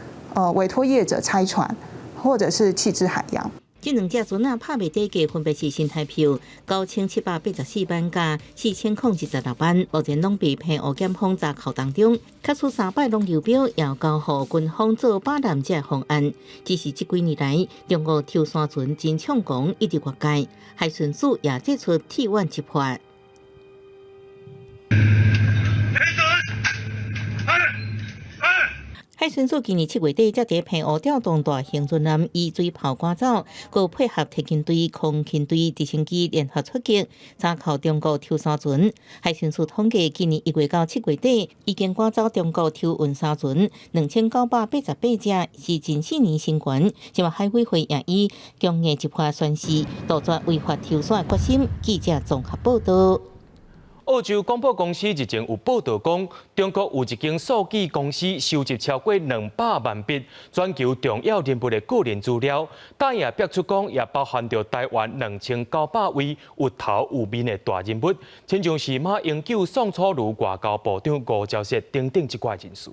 委託業者拆船，或者是棄置海洋。這兩隻船仔拍賣底價分別是新台票9784萬佮4026萬，目前攏被澎湖檢方查扣當中。確實三擺攏流標，也交予軍方做把攬這方案。只是這幾年來，中國抽沙船真暢狂，一直越界，海巡署也祭出鐵腕執法。海巡署今年7月底，才佇澎湖調動大型船艦以水炮趕走，閣配合特勤隊、空勤隊直升機聯合出擊，查扣中國抽沙船。海巡署統計，今年1月到7月底，已經趕走中國偷運沙船2988隻，是近四年新高。這馬海委會也以強硬執法宣示，杜絕違法抽沙的決心。記者綜合報道。澳洲廣播公司日前有報道講，中國有一間數據公司收集超過200萬筆全球重要人物的個人資料，但也逼出講，也包含著台灣2900位有頭有面的大人物，親像是馬英九、宋楚瑜、外交部長吳釗燮等等這掛人士。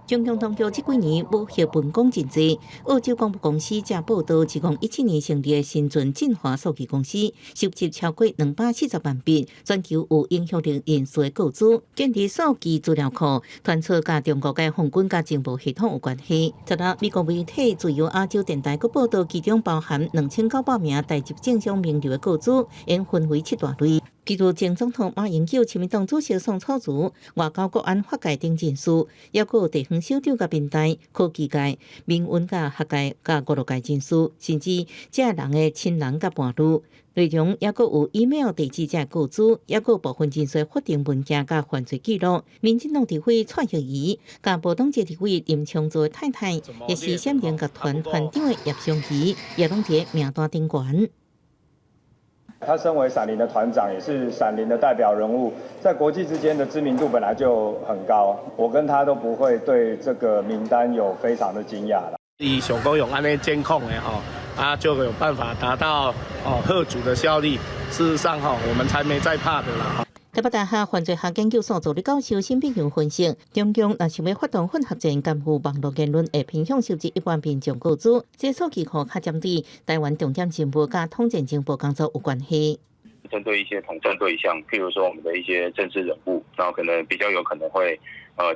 中共當局這幾年武嚇文攻真濟，澳洲廣播公司才報道，2017年成立的新圳進華數據公司，收集超過240萬筆全球有影響力人士的個資，建立數據資料庫，傳出佮中國解放軍佮情報系統有關係。昨日美國媒體自由亞洲電台閣報道，其中包含2900名台籍政商名流的個資，應分為七大類。譬如前總統馬英九、親民黨主席宋楚瑜、外交、國安、法界等人士，抑閣有地方首長佮民代、科技界、民運佮學界佮娛樂界人士，甚至這人的親人佮伴侶，內容抑閣有 email 地址這個資，抑閣有部分人士法定文件佮犯罪記錄。民進黨立委蔡惠如佮無黨籍立委林昶佐太太，也是閃靈樂團團長的葉湘儀，也攏佇名單頂懸。他身為閃靈的團長，也是閃靈的代表人物，在國際之間的知名度本來就很高。我跟他都不會對這個名單有非常的驚訝啦。伊想講用按呢監控的吼，啊就有辦法達到哦嚇阻的效力。事實上吼，我們才沒在怕的啦。台北大學犯罪學研究所助理教授沈碧陽分析，中共若想欲發動混合戰，干預網路言論，會偏向收集一般民眾個資，這數據庫較針對台灣重點人物佮統戰情報工作有關係。針對一些統戰對象，譬如說我們的一些政治人物，然後可能比較有可能會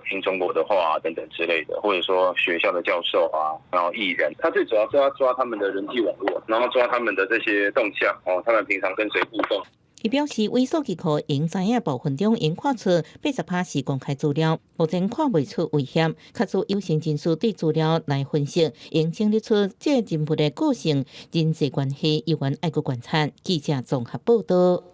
聽中國的話等等之類的，或者說學校的教授啊，然後藝人，他最主要是要抓他們的人際網絡，然後抓他們的這些動向，哦，他們平常跟誰互動。伊表示，偽數據庫用知影部分中，𪜶看出80%是公開資料，目前看袂出危險。假使有心人士對資料來分析，會整理出這人物的個性、人際關係，猶原愛閣觀察。記者綜合報道。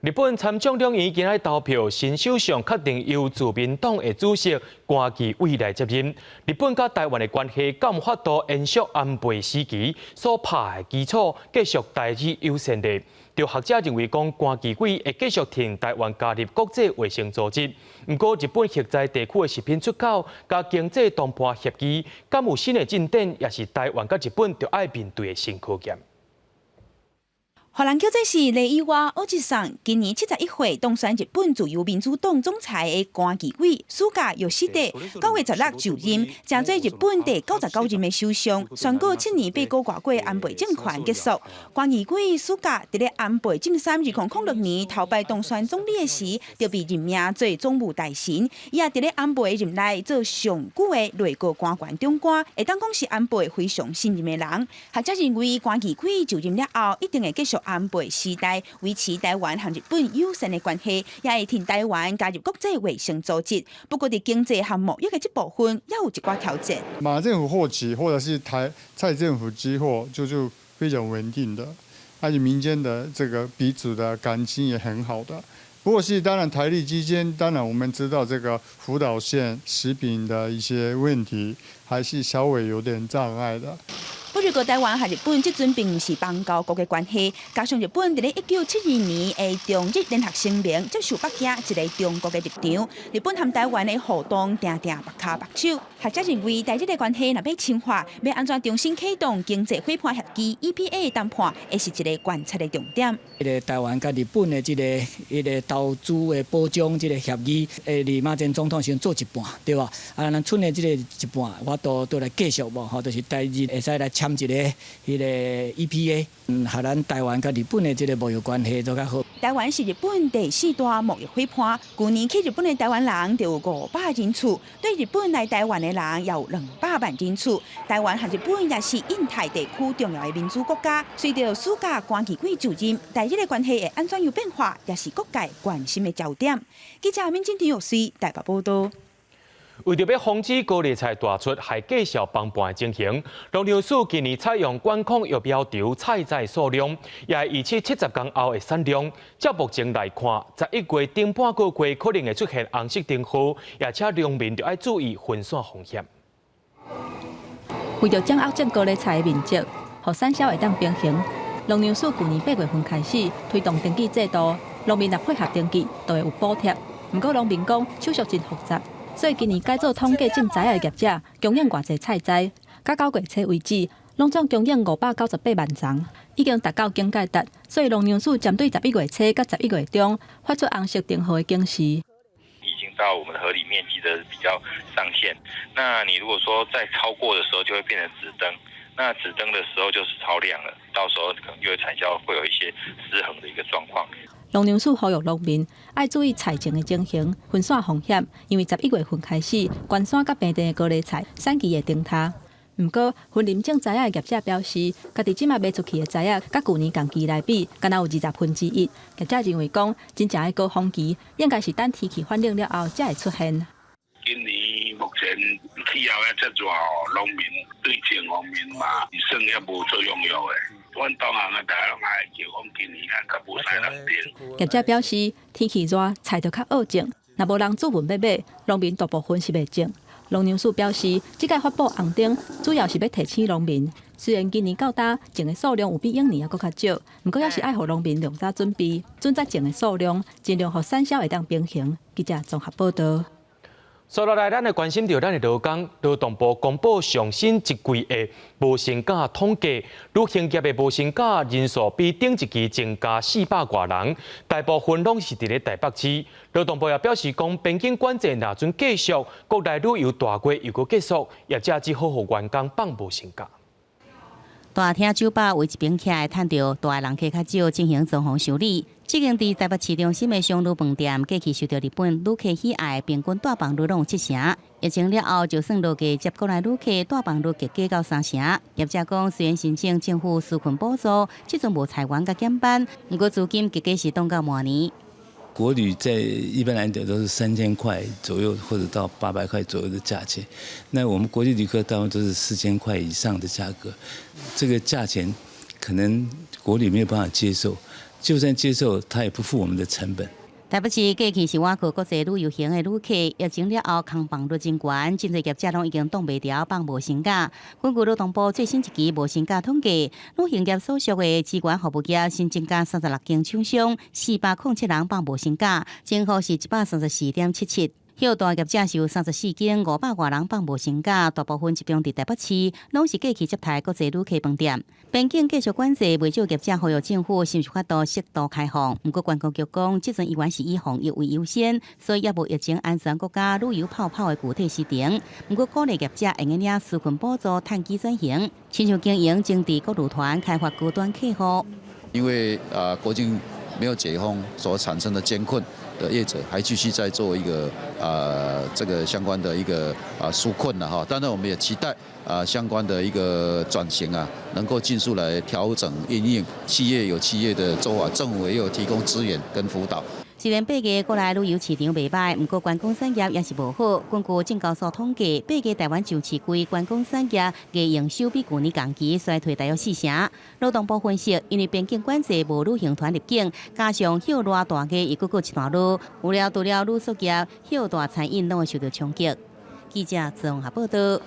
日本參眾兩院今仔投票，新首相確定由自民黨的主席關繼偉來接任。日本佮台灣的關係敢有法度延續安倍時期所拍的基礎，繼續台日友善的。就學者認為講，關繼偉會繼續挺台灣加入國際衛生組織。毋過，日本核災地區的食品出口佮經濟談判協議，敢有新的進展，也是台灣佮日本著愛面對的新考驗。予人叫做是禮意外歐吉桑，今年71歲當選日本自由民主黨總裁的關繼偉，暑假又失得9月16就任，成做日本第99任的首相，宣告7年8個外過安倍政權結束。關繼偉暑假佇咧安倍晉三2006年頭擺當選總理的時，就被任命做總務大臣，伊也佇咧安倍任內做上久的內閣官員長官，會當講是安倍非常信任的人。學者認為關繼偉就任了後，一定會繼續安倍時代維持台灣和日本友善的關係，也會挺台灣加入國際衛生組織。不過，佇經濟和貿易的這部分，也有一寡挑戰。馬政府後期或者是台蔡政府之後，就非常穩定的，而且民間的這個彼此的感情也很好的。不過是當然台日之間，當然我們知道這個福島縣食品的一些問題，還是稍微有點障礙的。不過，台灣和日本這陣並毋是邦交國的關係，加上日本佇咧1972年的中日聯合聲明接受北京一個中國的立場，日本和台灣的互動定定目跤目手。學者認為，台日的關係若欲深化，欲按怎重新啟動經濟夥伴協議 EPA 談判，會是一個觀察的重點。這個台灣佮日本的這個彼个投資的保障這個協議，會佇馬前總統先做一半，對吧？啊，咱賰的這個一半，我都都來繼續無吼，就是台日會使來簽。簽一个彼个 EPA，予咱台灣佮日本的這个貿易關係做較好。台灣是日本第四大貿易夥伴，舊年去日本的台灣人就有500人次，對日本來台灣的人也有200萬人次。台灣和日本也是印太地區重要的民主國家。隨著蘇嘉關繼會就任，台日的關係會按怎樣變化，也是各界關心的焦點。記者敏晶張玉穗台北報道。為著欲防止高麗菜大出害價數崩盤的情形，農糧署今年採用管控育苗場採摘數量，也會預測70工後的產量。照目前來看，11月頂半個月可能會出現紅色燈號，也請農民著愛注意分散風險。為著掌握種高麗菜的面積，予產銷會當平衡，農糧署舊年8月份開始推動登記制度，農民若配合登記，就會有補貼。毋過農民講手續真複雜。所以今年改做統計種臍仔的業者，供應偌濟菜栽，到9月初為止，攏總供應598萬叢，已經達到警戒值。所以農糧署針對11月初佮11月中發出紅色燈號的警示。已經到我們合理面積的比較上限，那你如果說再超過的時候，就會變成紫燈。那紫燈的時候就是超量了，到時候可能就會產銷會有一些失衡的一個狀況。農糧署呼籲農民愛注意菜種的情形，分散風險，因為11月份開始，關山佮平地的高麗菜產期會停踏。毋過，雲林種臍仔的業者表示，家己這馬賣出去的臍仔，佮舊年同期來比，敢若有1/20。業者認為講，真正的高峰期應該是等天氣反冷了後才會出現。今年目前氣候也遮熱哦，農民對種方面嘛，算也無作用藥的。阮同行的大家攏愛叫講今年啊，較無使人變。業者表示，天氣熱，菜就較好種，若無人主問欲買，農民大部分是袂種。農糧署表示，這擺發布紅燈，主要是欲提醒農民。雖然今年到今種的數量有比往年猶閣較少，毋過猶是愛予農民量早準備，準則種的數量，盡量予產銷會當平衡。記者綜合報道。接落來，咱來關心著咱的勞工，勞動部公布上新一季的無薪假統計，旅行業的無薪假人數比頂一期增加400外人，大部分攏是佇咧台北市。勞動部也表示講，邊境管制若準繼續，國內旅遊大月又閣結束，業者只好予員工放無薪假。大廳酒吧位一邊徛來趁著大的人客較少，進行裝潢修理。這間佇台北市中心的商旅飯店，過去受著日本旅客喜愛，平均帶房率攏有七成。疫情了後，就算落價接國內旅客，帶房率加到三成。業者講，雖然申請政府紓困補助，這陣無裁員佮減班，毋過資金結果是擋到明年。國旅在一般來講都是3000塊左右，或者到800塊左右的價錢。那我們國際旅客大部分都是4000塊以上的價格，這個價錢可能國旅沒有辦法接受，就算接受，他也不付我們的成本。台北市過去是倚靠國際旅遊行的旅客，疫情了後空房率真懸，真濟業者攏已經擋袂牢放無薪假。根據勞動部最新一期無薪假統計，旅行業所屬的資源服務業新增加36間廠商，407人放無薪假，增幅是134.77。歇大業者是有34間500外人放無薪假，大部分集中佇台北市，攏是過去接待國際旅客飯店。邊境繼續管制，袂少業者呼籲政府是毋是法度適度開放。毋過觀光局講，這陣依然是以防疫為優先，所以猶無疫情安全國家旅遊泡泡的具體時程。毋過鼓勵業者會用領紓困補助，趁機轉型，親像經營精緻國旅團，開發高端客戶。因為啊，國境沒有解封所產生的艱困的業者，還繼續在做一個啊這個相關的一個啊紓困了哈。當然，我們也期待啊相關的一個轉型啊，能夠盡速來調整因應，企業有企業的做法，政府也有提供資源跟輔導。雖然8月國內旅遊市場袂䆀，毋過觀光產業也是無好。根據證交所統計，8月台灣上市櫃觀光產業月營收比舊年同期衰退大約四成。勞動部分析，因為邊境管制無旅行團入境，加上歇熱大月又閣閣一段落，有了除了旅宿業、歇大餐飲攏會受到衝擊。記者綜合報道。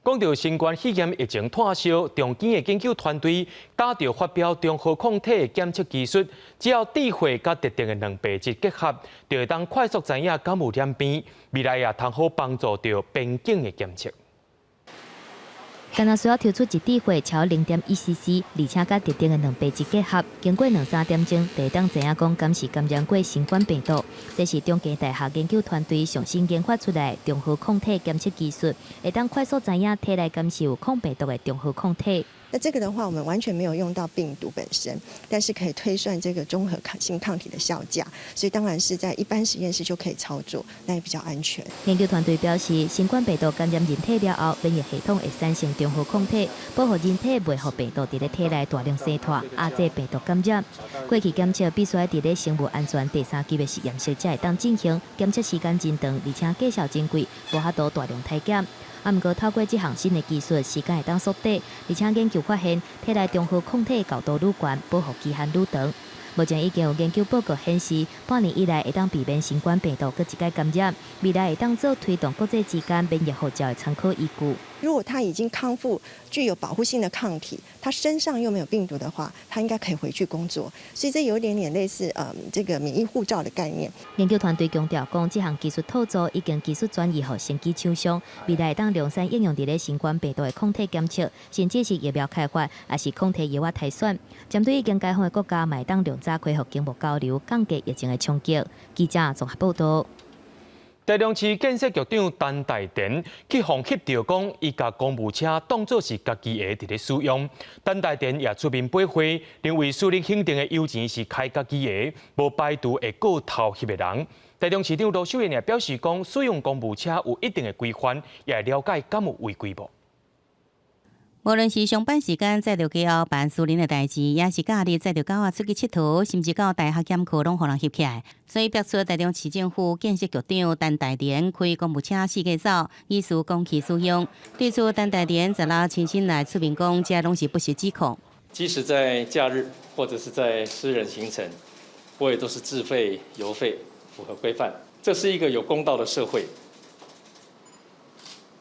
講到新冠肺炎疫情炭燒，長庚的研究團隊打著發表中和抗體的檢測技術，只要智慧佮特定的蛋白質結合，就會當快速知影敢有染病，未來也通好幫助著邊境的檢測。干焦需要抽出一滴血超0.1 cc，而且佮特定的蛋白質結合，經過兩三點鐘，就會當知影講敢是感染過新冠病毒。這是中興大學研究團隊上新研發出來中和抗體檢測技術，會當快速知影體內敢是有抗病毒的中和抗體。那這個的話，我們完全沒有用到病毒本身，但是可以推算這個中和抗性抗體的效價，所以當然是在一般實驗室就可以操作，那也比較安全。研究團隊表示，新冠病毒感染人體了後，免疫系統會產生中和抗體，保護人體袂予病毒佇咧體內大量生湠，壓制病毒感染。過去檢測必須佇咧生物安全第三級的實驗室才會當進行，檢測時間真長，而且價數真貴，無法度大量篩檢。啊，毋過透過這項新的技術，時間會當縮短，而且研究發現，體內中和抗體高度愈懸，保護期限愈長。目前已經有研究報告顯示，半年以內會當避免新冠病毒閣一擺感染，未來會當做推動國際之間免疫護照的參考依據。如果他已經康復，具有保護性的抗體，他身上又沒有病毒的話，他應該可以回去工作。所以這有一點點類似這個免疫護照的概念。研究團隊強調講，這項技術套組已經技術轉移予生技廠商，未來會當量產應用佇咧新冠病毒的抗體檢測，甚至是疫苗開發，抑是抗體藥物篩選。針對已經解封的國家，嘛會當量早恢復經貿交流，降低疫情的衝擊。記者綜合報道。台中市建設局長陳大田去予翕著講，伊共公務車當做是家己的佇咧使用。陳大田也出面駁回，認為私人行程的油錢是開家己的，無排除會告偷翕的人。台中市長盧秀燕也表示講，使用公務車有一定的規範，也會了解敢有違規無。無論是上班時間載著家後辦私人的代誌，抑是假日載著狗仔出去𨑨迌，甚至到大學兼課，攏予人翕起來。所以，逼出台中市政府建設局長陳大田開公務車四界走，疑似公器私用。對此，陳大田十六親身來出面講，這攏是不實指控。即使在假日或者是在私人行程，我也都是自費油費，符合規範。這是一個有公道的社會，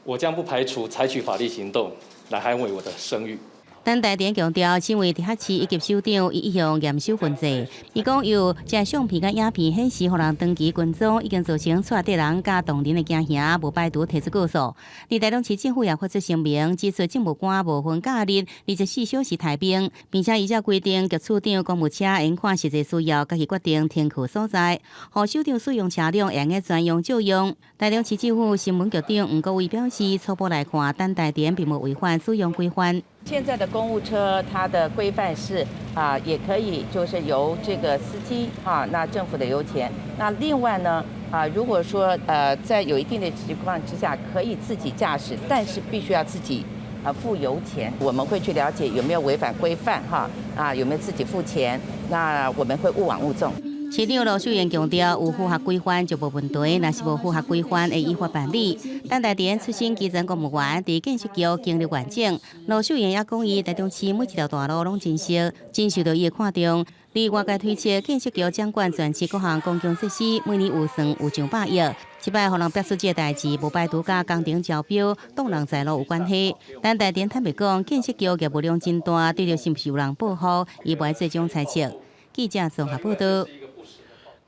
我將不排除採取法律行動。來捍衛我的聲譽。陳大田強調，身為直轄市一級首長，伊一向嚴守分際。伊講有這相片佮影片顯示，予人長期跟蹤，已經造成帶隊人佮同仁的驚嚇，無排除提出告訴。而台中市政府也發出聲明，指出政務官無分假日24小時待命，並且依照規定，局處長公務車應看實際需要，家己決定停靠所在，予首長使用車輛會用專用借用。台中市政府新聞局長吳國偉表示，初步來看，陳大田並無違反使用規範。現在的公務車，它的規範是啊，也可以就是由這個司機啊，那政府的油錢。那另外呢啊，如果說在有一定的情況之下，可以自己駕駛，但是必須要自己啊付油錢。我們會去了解有沒有違反規範哈啊，有沒有自己付錢？那我們會勿往勿縱。市長盧秀燕強調，有符合規範就無問題，若是無符合規範，會依法辦理。陳大田出身基層公務員，佇建設局經歷完整。盧秀燕也講，伊台中市每一條大路攏真熟，真受到伊的看重。佇外界推測，建設局掌管全市各項公共設施，每年預算有上百億。這擺予人爆出這個代誌，無排除佮工程招標、擋人財路有關係。陳大田坦白講，建設局業務量真大，對著是毋是有人報復，伊無愛做這種猜測。記者綜合報道。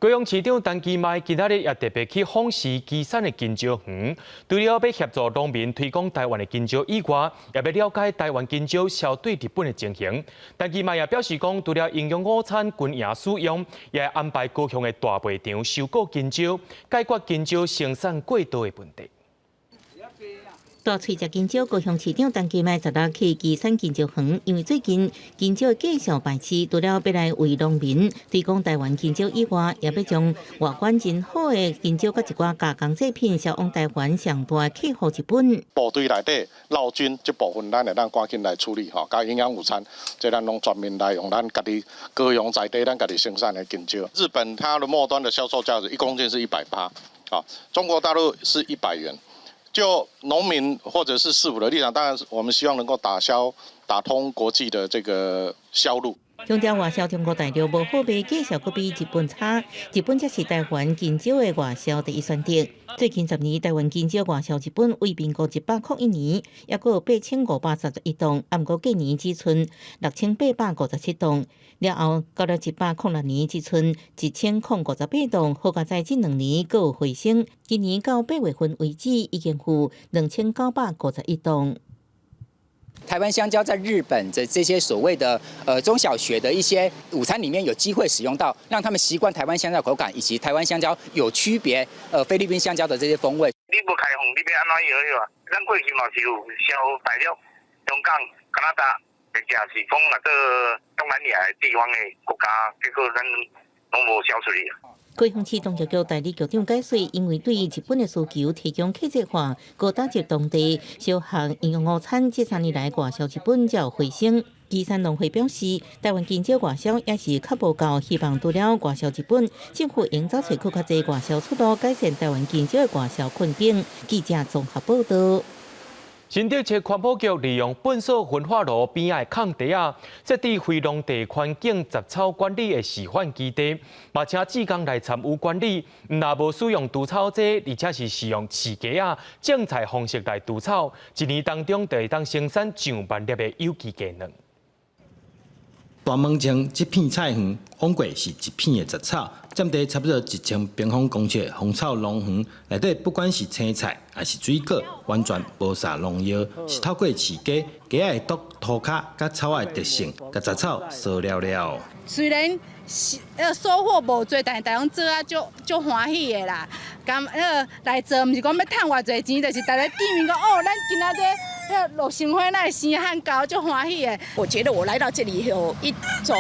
高雄市長陳其邁今仔日也特別去訪視旗山的香蕉園，除了欲協助農民推廣台灣的香蕉以外，也欲了解台灣香蕉銷對日本的情形。陳其邁也表示講，除了營養午餐軍營使用，也會安排高雄的大賣場收購香蕉，解決香蕉生產過多的問題。大喙食香蕉，高雄市長陳其邁十六去旗山香蕉園，因為最近香蕉價數敗市，除了欲來為農民推廣台灣香蕉以外，也欲將外觀真好的香蕉佮一寡加工製品銷往台灣上大客戶日本。部隊內底老軍這部分，咱會當趕緊來處理吼，佮營養午餐，這咱攏全面來用咱家己高雄在地咱家己生產的香蕉。日本它的末端的銷售價值1公斤是180，啊，中國大陸是100元。就農民或者是市府的立場，當然我們希望能夠打消、打通國際的這個銷路。強調外銷中國大陸無好賣，價數閣比日本差。日本才是台灣香蕉的外銷第一選擇。最近10年，台灣香蕉外銷日本為民國101年，抑閣有8531噸，啊，毋過隔年只賰6857噸。了後到了106年，只賰1058噸，好佳哉這兩年閣有回升。今年到8月份為止，已經有2951噸。台灣香蕉在日本的這些所謂的中小學的一些午餐裡面有機會使用到，讓他們習慣台灣香蕉口感，以及台灣香蕉有區別菲律賓香蕉的這些風味。你無開放，你欲按怎搖啊？咱過去嘛是有銷大陸、香港、加拿大，或者是講若做東南亞的地方的國家，結果咱攏無銷出去。高雄市農業局代理局長解說，因為對日本的需求提供客製化、高打折當地小項營養午餐，這3年來外銷日本才有回升。旗山農會表示，台灣香蕉外銷也是較無夠，希望除了外銷日本，政府應走揣閣較濟外銷出路，改善台灣香蕉的外銷困境。記者綜合報道。新竹市環保局利用糞埽焚化爐邊仔的空地仔，設置非農地環境雜草管理的示範基地，嘛請志工來參與管理。若無使用除草劑，而且是使用飼雞仔種菜方式來除草，一年當中就會當生產上萬粒的有機雞卵。大門前這片菜園，往過是一片的雜草，佔地差不多1000平方公尺的芳草農園，內底不管是青菜抑是水果，完全無灑農藥，是透過飼雞，雞仔會啄塗跤佮草仔的特性，共雜草掃了了。雖然是收穫無濟，但是大家做啊足足歡喜的啦。咁來做，毋是講欲趁偌濟錢，就是大家見面講哦，咱今仔日彼落生花哪會生漢高，足歡喜的。我覺得我來到這裡有一種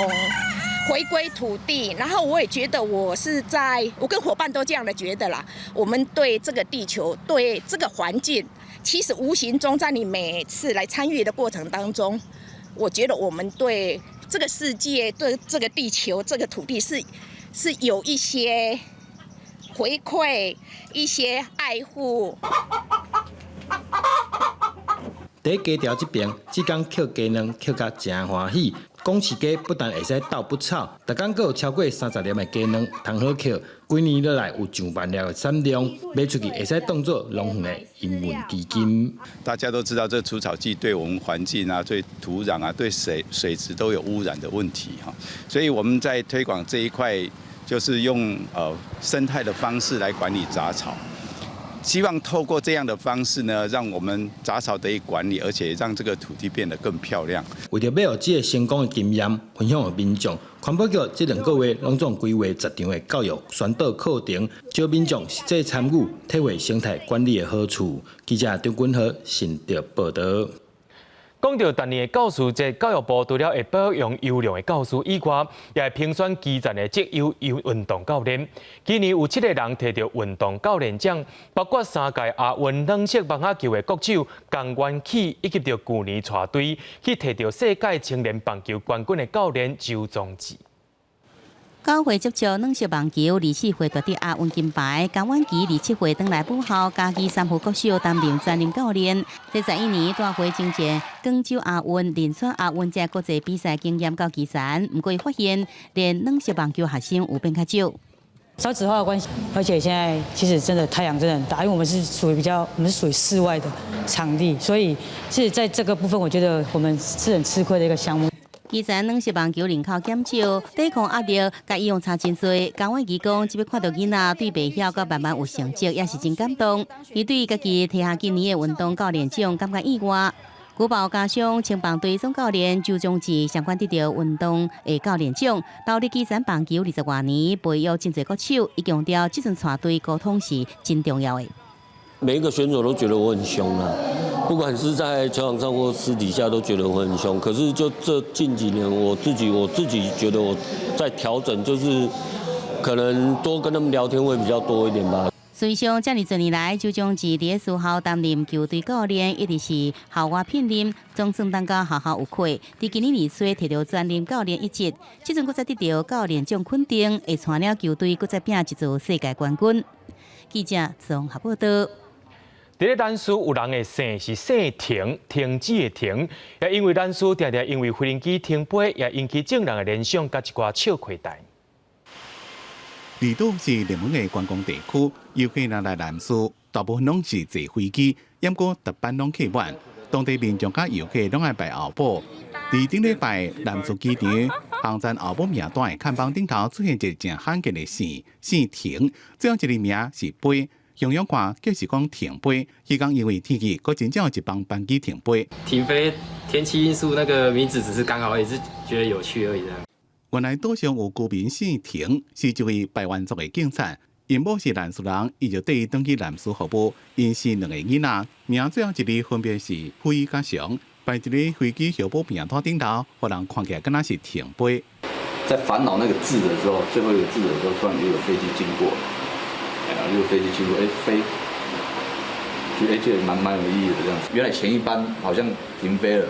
回歸土地，然後我也覺得我是在，我跟夥伴都這樣的覺得啦。我們對這個地球，對這個環境，其實無形中在你每次來參與的過程當中，我覺得我們對這個世界、對這個地球、這個土地是有一些回饋、一些愛護。佇雞巢這邊，志工抾雞卵抾甲誠歡喜。講飼雞不但會使鬥不草，逐工閣有超過30粒的雞卵通好抾，幾年落來有上萬粒的產量，賣出去會使當做農園的營運基金。大家都知道，這除草劑對我們環境啊、對土壤啊、對水質都有污染的問題哈，所以我們在推廣這一塊，就是用生態的方式來管理雜草。希望透過這樣的方式呢，讓我們雜草得以管理，而且讓這個土地變得更漂亮。為著欲予這个成功的經驗分享予民眾，環保局這2個月攏總規劃10場的教育宣導課程，招民眾實際參與，體會生態管理的好處。記者張君和新竹報導。講到逐年的教師節，教育部除了會表揚優良的教師以外，也會評選基層的績優優運動教練。今年有七個人摕著運動教練獎，包括三屆亞運軟式網仔球的國手江元起，以及著舊年帶隊去摕著世界青年棒球冠軍的教練周宗志。9歲接觸軟式網球，24歲奪得亞運金牌。江婉琪27歲轉來母校嘉義三福國小擔任專任教練。這11年帶會征戰廣州亞運、仁川亞運這國際比賽經驗較基層，毋過發現練軟式網球學生有變較少。少子化的關係，而且現在其實真的太陽真的很大，因為我們是屬於比較，我們是屬於室外的場地，所以其實在這個部分，我覺得我們是很吃虧的一個項目。基層軟式網球人口減少，對抗壓力佮以往差真濟。江婉琪講，這擺看著囡仔對袂曉，閣慢慢有成績，也是真感動。伊對家己摕下今年的運動教練獎感覺意外。古堡家鄉青棒隊總教練周宗志相關得著運動的教練獎，投入基層棒球20外年，培育真濟國手。伊強調，這陣帶隊溝通是真重要的。每一個選手都覺得我很兇啊，不管是在球場上或私底下都覺得我很兇。可是就這近幾年，我自己覺得我在調整，就是可能多跟他們聊天會比較多一點吧。隨想這爾濟年來，周宗志佇私校擔任球隊教練，一直是校外聘任，總算等到學校有缺。佇今年年初摕著專任教練一職，這陣閣再得著教練獎肯定，會帶領球隊閣再拼一座世界冠軍。記者綜合報道。佇咧蘭嶼有人的姓是姓停，停止的停，也因為蘭嶼定定因為飛行機停飛，也引起眾人的聯想，佮一寡笑氣代。離島是熱門的觀光地區，遊客若來蘭嶼，大部分攏是坐飛機，毋過逐班攏客滿。當地民眾佮遊客攏愛排候補。佇頂禮拜，蘭嶼機場航站候補名單的看板頂頭出現一个誠罕見的姓，姓停，最後一个名是飛。形容看就是講停飛。彼工因為天氣，閣真正有一班班機停飛。停飛天氣因素，那個名字只是剛好，也是覺得有趣而已。原來島上有居民姓程，是一位排灣族的警察。𪜶某是蘭嶼人，伊就綴伊轉去蘭嶼服務。𪜶生兩个囡仔，名最後一字分別是飛佮翔，擺佇咧飛機候補名單頂頭，予人看起來敢若是停飛。在煩惱那個字的時候，最後一個字的時候，突然又有飛機經過，哎呀，又有飛機經過，哎飛，就哎覺得蠻有意義的這樣子。原來前一班好像停飛了，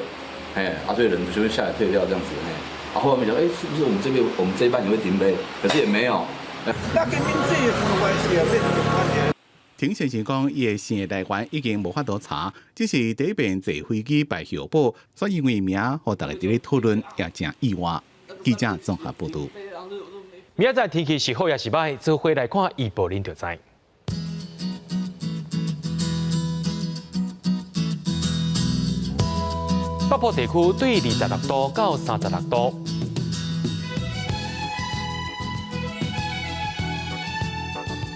哎，啊所以人就會下來退票這樣子，哎，啊後來面想，哎是不是我們這邊我們這一班也會停飛？可是也沒有。那跟名字有什麼關係啊？沒什麼關係。程先生講，伊的姓的來源已經無法度查，只是第一遍坐飛機排候補，所以因為名予大家佇咧討論，也誠意外。記者綜合報導。明仔載天氣是好抑是䆀，做伙來看預報恁就知。北部地區對26度到36度。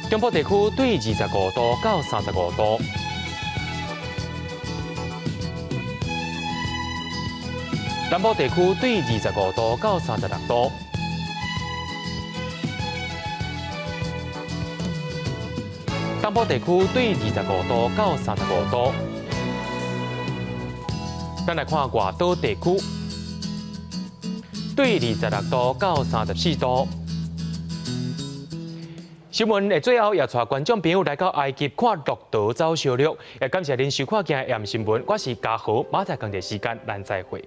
中部地區對25度到35度。南部地區對25度到36度。東部地區對25度到35度。咱來看外島地區，對26度到34度。新聞的最後，也帶觀眾朋友來到埃及看駱駝走燒肉。也感謝您收看今日新聞，我是嘉豪，明仔載仝一時間，咱再會。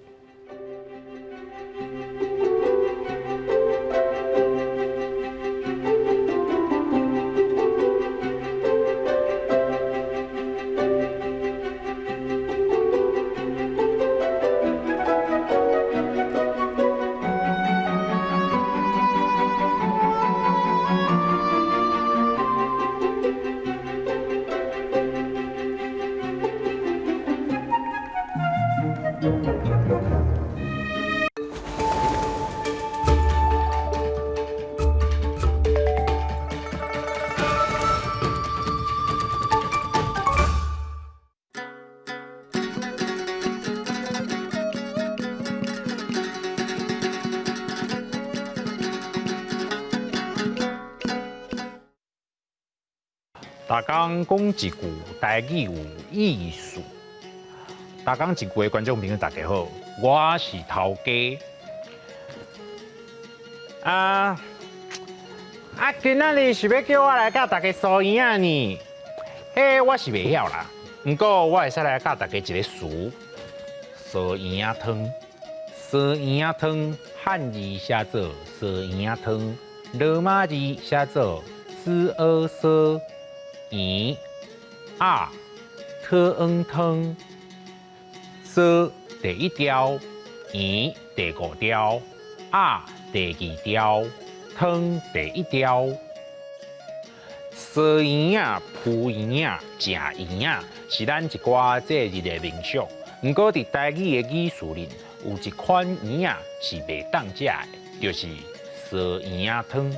逐工講一句台語有意思。逐工一句的觀眾朋友，大家好，我是頭家。啊啊，今仔日是欲叫我來教大家酥圓仔呢？彼我是袂曉啦，毋過我會使來教大家一个詞：酥圓仔湯。酥圓仔湯，漢字寫做酥圓仔湯，羅馬字寫做斯阿索圓仔特恩湯。酥第一調，圓第五調，仔第二調，湯第一調。酥圓仔、鋪圓仔、食圓仔，是咱一寡節日的民俗。毋過佇台語的語詞裡，有一款圓仔是袂當食的，就是酥圓仔湯。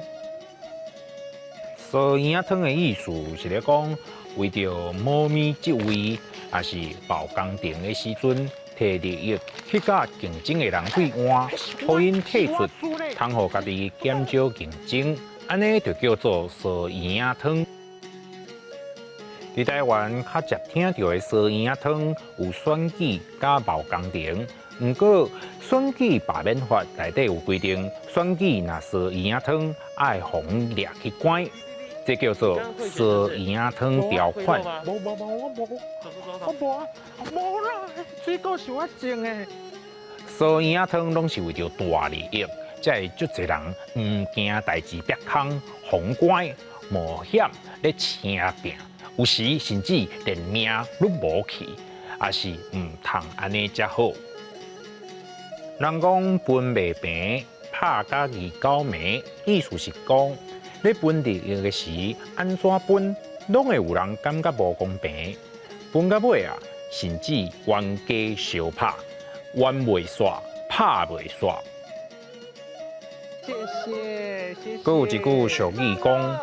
酥圓仔湯的意思是咧講，為著某物職位，抑是報工程的時陣，提利益去佮競爭的人對換，予𪜶退出，通予家己減少競爭，按呢就叫做酥圓仔湯。佇台灣較常聽著的酥圓仔湯有選舉佮貿工程，毋過選舉罷免法內底有規定，選舉若酥圓仔湯愛予𪜶掠去關，這叫做酥圓仔湯條款。無無無，我無，我無啊，無啦，水果是我種的。酥圓仔湯攏是為著大利益，才會足濟人毋驚代誌煏空、予關、冒險咧晟拼，有時甚至連命攏無去，也是毋通按呢才好。人講分袂平，拍甲二九暝，意思是講，咧分利益的時，按怎分，攏會有人感覺無公平。分到尾啊，甚至冤家相拍，冤袂煞，拍袂煞。謝謝，謝謝。閣有一句俗語講：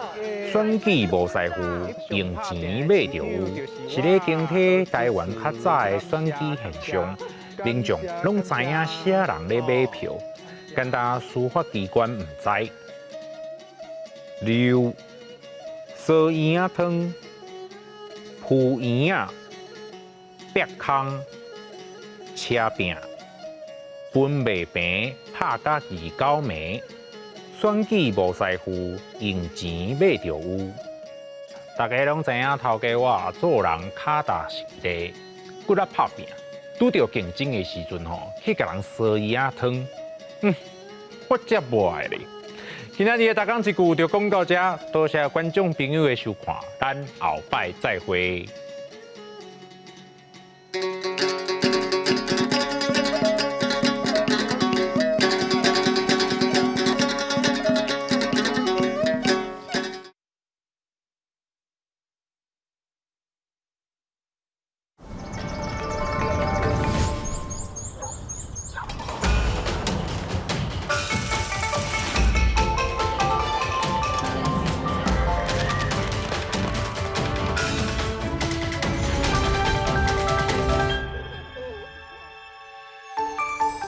選舉無師傅，用錢買著有，是咧傾聽台灣較早的選舉現象，民眾攏知影啥人咧買票，干焦司法機關毋知。溜燒圓仔湯、鋪圓仔、壁空、車拚、分袂平，拍甲二九暝，選舉無師傅，用錢買著有。大家攏知影頭家我做人跤踏實地，骨力拍拚，拄著競爭的時陣吼，去共人燒圓仔湯，我才無愛咧。今仔日的逐工一句就講到這，多謝觀眾朋友的收看，咱後擺再會。